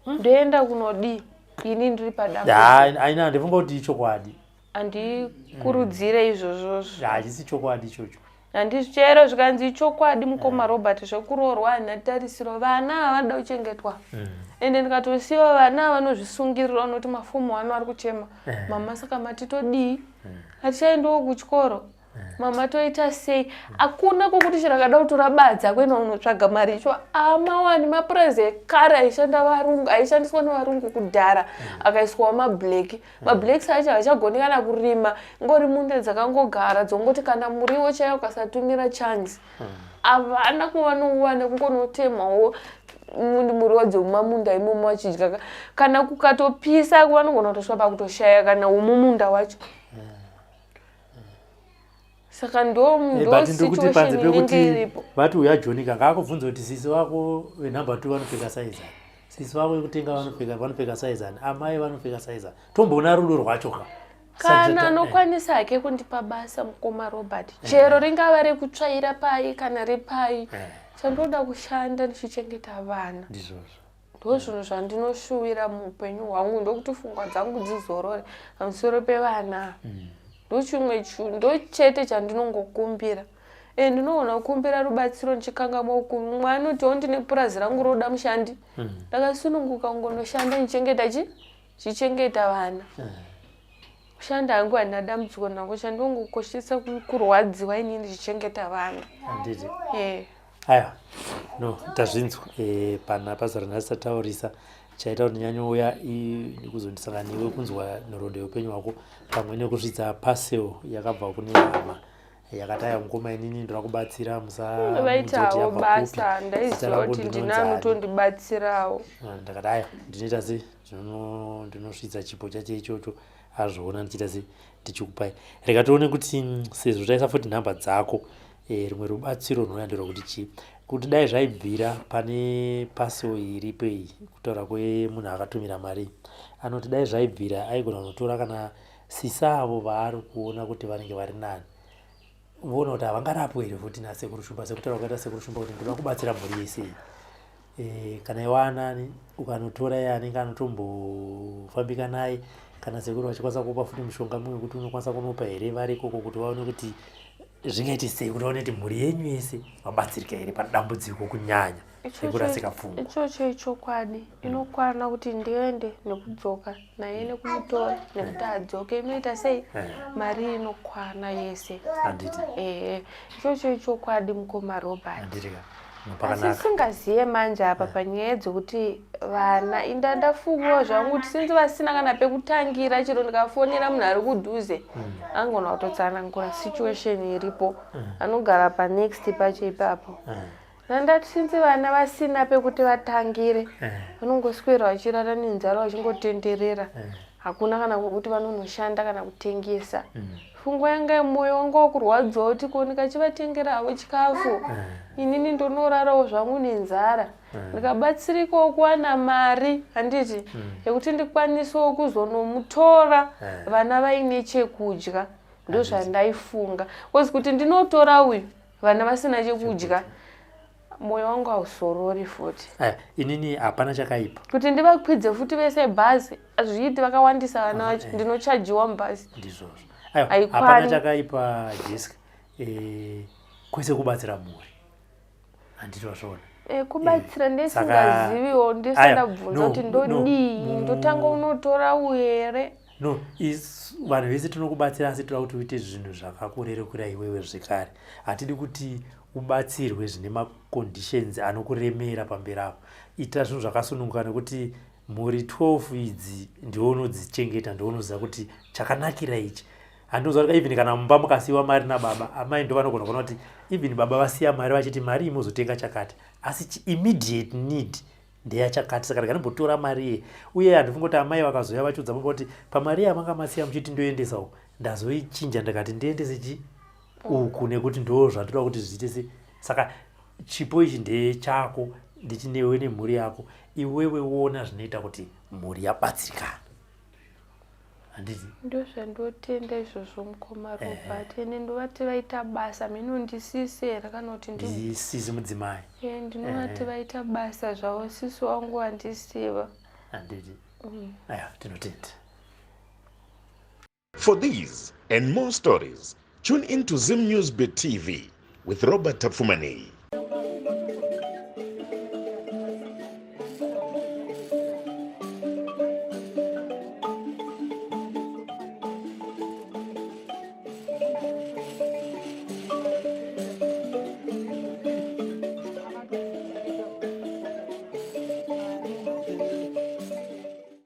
ndoenda kunodii ini ndiri padambudziko?
Aina, handifunga kuti ichokwadi.
Handikurudzire izvozvozvo.
Hachisi chokwadi ichocho.
Handizvichero zvikanzi ichokwadi mukoma Robert, zvekuroorwa handina tarisiro. Vana havanoda kuchengetwa, ende ndikatosiyiwa vana vanozvisungirira unoti mafomu ano ari kuchema mama, saka mati todii? Hatichaendiwo kuchikoro mama, toita sei? Hakuna kwokuti chero akada kutora badza kuenda kunotsvaga mari icho amawani mapurazi ekare aishanda varungu, aishandiswa nevarungu kudhara, akaiswawo mablack. Mablacks acho havachagoni kana kurima, ngori munda dzakangogara dzongoti kana muriwo chaiwo ukasatumira chance havana kuvanouwana, kungonotemawo muriwo dzemumamunda imomo vachidya. Kana kukatopisa vanogona kutosvika pakutoshaya kana womumunda wacho. Saka ndo ndo
But ndiri kuti panze
situation inenge
pekuti
iripo.
Vati uya Joni kanga akubvunza kuti sisi vako venumber 2 vanopfeka saizi ani, sisi vako vekutenga vanopfeka saizi ani, amai vanopfeka saizi ani, tomboona rudo rwacho ka.
Kana anokwanisa hake kundipa basa mukoma Robert, chero ringava rekutsvaira pai kana repai, chandoda kushanda ndichichengeta vana.
Ndizvozvo.
Ndo zvinhu zvandinoshuvira muupenyu hwangu, ndokuti pfungwa dzangu dzizorore pamusoro pevana. Ndochimwe ndo chete chandinongokumbira. E, ndinoona kukumbira rubatsiro ndichikangamwa mumwe anotiwo ndine purazi rangu roda mushandi, ndakasununguka kungonoshanda ndichengeta chi chichengeta vana. Kushanda hangu handina dambudziko nako, chandinongokoshesa kurwadziwa inini ndichichengeta vana.
Handiti?
E.
Aiwa, no, tazvinzwa. Pana pazara nhasi tataurisa chaita kuti ndinyanyouya kuzondisangana newe kunzwa nhoroondo yeupenyu hwako pamwe nekusvitsa parcel yakabva kune hama yakati aya mukoma, inini ndoda kubatsira.
Vaitawo basa, ndaiziva kuti ndina anotondibatsirawo.
Ndakati aya ndinoita se ndinosvitsa chipo chacho ichocho, azviona ndichiita se ndichikupai. Rega tione kuti sezvo taisa futi nhamba dzako, rimwe rubatsiro runouya nderwekuti chii, kuti dai zvaibvira pane parcel iripo iyi, kutaura kwemunhu akatumira mari, anoti dai zvaibvira aigona kunotora kana sisa avo vaari kuona kuti vanenge vari nani, voona kuti havangarapwe here futi nasekuru Shumba, sekutaura kwaita sekuru Shumba kuti ndoda kubatsira mhuri yese iyi. Kana iwe anani ukanotora iye anenge anotombofambika naye, kana sekuru vachikwanisa kupa futi mushonga mumwe wekuti unokwanisa kunopa here vari ikoko kuti vaone kuti zvingaite sei, kuti vaone kuti mhuri yenyu yese vabatsirika here padambudziko kunyanya. Yekurasika pfungwa.
Ichocho ichokwadi, inokwana kuti ndiende nekudzoka naye nekumutora nekuti adzoke, inoita sei mari inokwana yese.
Handiti?
Ehe, ichocho ichokwadi, mukoma Robert.
Handiti ka?
Asi
Pakanaka.
singaziye manje apa panyaya dzekuti vana inda ndafungawo zvangu kuti sinzi vasina kana pekutangira, chero ndikafonera munhu ari kudhuze angona kutotsanangura situation iripo, anogara panext pacho ipapo. Nandati sinzi vana vasina pekuti vatangire, vanongoswera vachirara nenzara, vachingotenderera, hakuna kana kwekuti vanonoshanda kana kutengesa. Pfungwa yanga, mwoyo wanga wakurwadziwa kuti ko ndikachivatengera havo chikafu, inini ndonorarawo zvangu nenzara. Ndikabatsirikawo kuwana mari, handiti, yekuti ndikwanisewo kuzonomutora vana vaine chekudya. Ndo zvandaifunga, cause kuti ndinotora uyu vana vasina chekudya, mwoyo wangu hausorori futi.
Aya, inini hapana chakaipa.
Kuti ndivakwidze futi vese bhazi hazviiti, vakawandisa vana vacho, ndinochajiwa mubhazi.
Ndizvozvo, aiwa.
Haikwani.
Hapana chakaipa, Jessica. Kwese kubatsira mhuri, handiti wazviona?
Kubatsira ndesingaziviwo, ndisandabvunza
no,
kuti
no,
ndodii, ndotanga unotora uyu here?
No, vanhu vese tinokubatsira, asi toda kuti uite zvinhu zvakakurerekera iwewe zvekare. Hatidi kuti ubatsirwe zvine maconditions anokuremera pamberi apo. Ita zvinhu zvakasununguka, nekuti mhuri 12 idzi ndiwe unodzichengeta, ndiwe unoziva kuti chakanakira ichi. Handinoziva kuti even kana mumba mukasiyiwa mari nababa, amai ndo vanogona kuona kuti even baba vasiya mari vachiti mari iyi mozotenga chakati, asi immediate need ndeyachakati, saka ndikanombotora mari iye. Uye handifungi kuti amai vakazoya vachiudza baba kuti pamari yamanga masiya muchiti ndoendesa uku, ndazoichinja ndikati ndiendese chi uku nekuti ndo zvandoda kuti zviite se. Saka chipo ichi ndechako, ndichinewe nemhuri yako. Iwewe wona zvinoita kuti mhuri yabatsirikana, handiti?
Ndozvandotenda izvozvo, mukoma Robert, ende ndovati vaita basa. Minondisisi here kana kuti
Ndisisi mudzimai.
Ndinovati vaita basa zvavo, sisi wangu wandisiva.
Handiti? Aya, tinotenda.
For these and more stories, tune in to Zim News Bit TV with Robert Tafumani.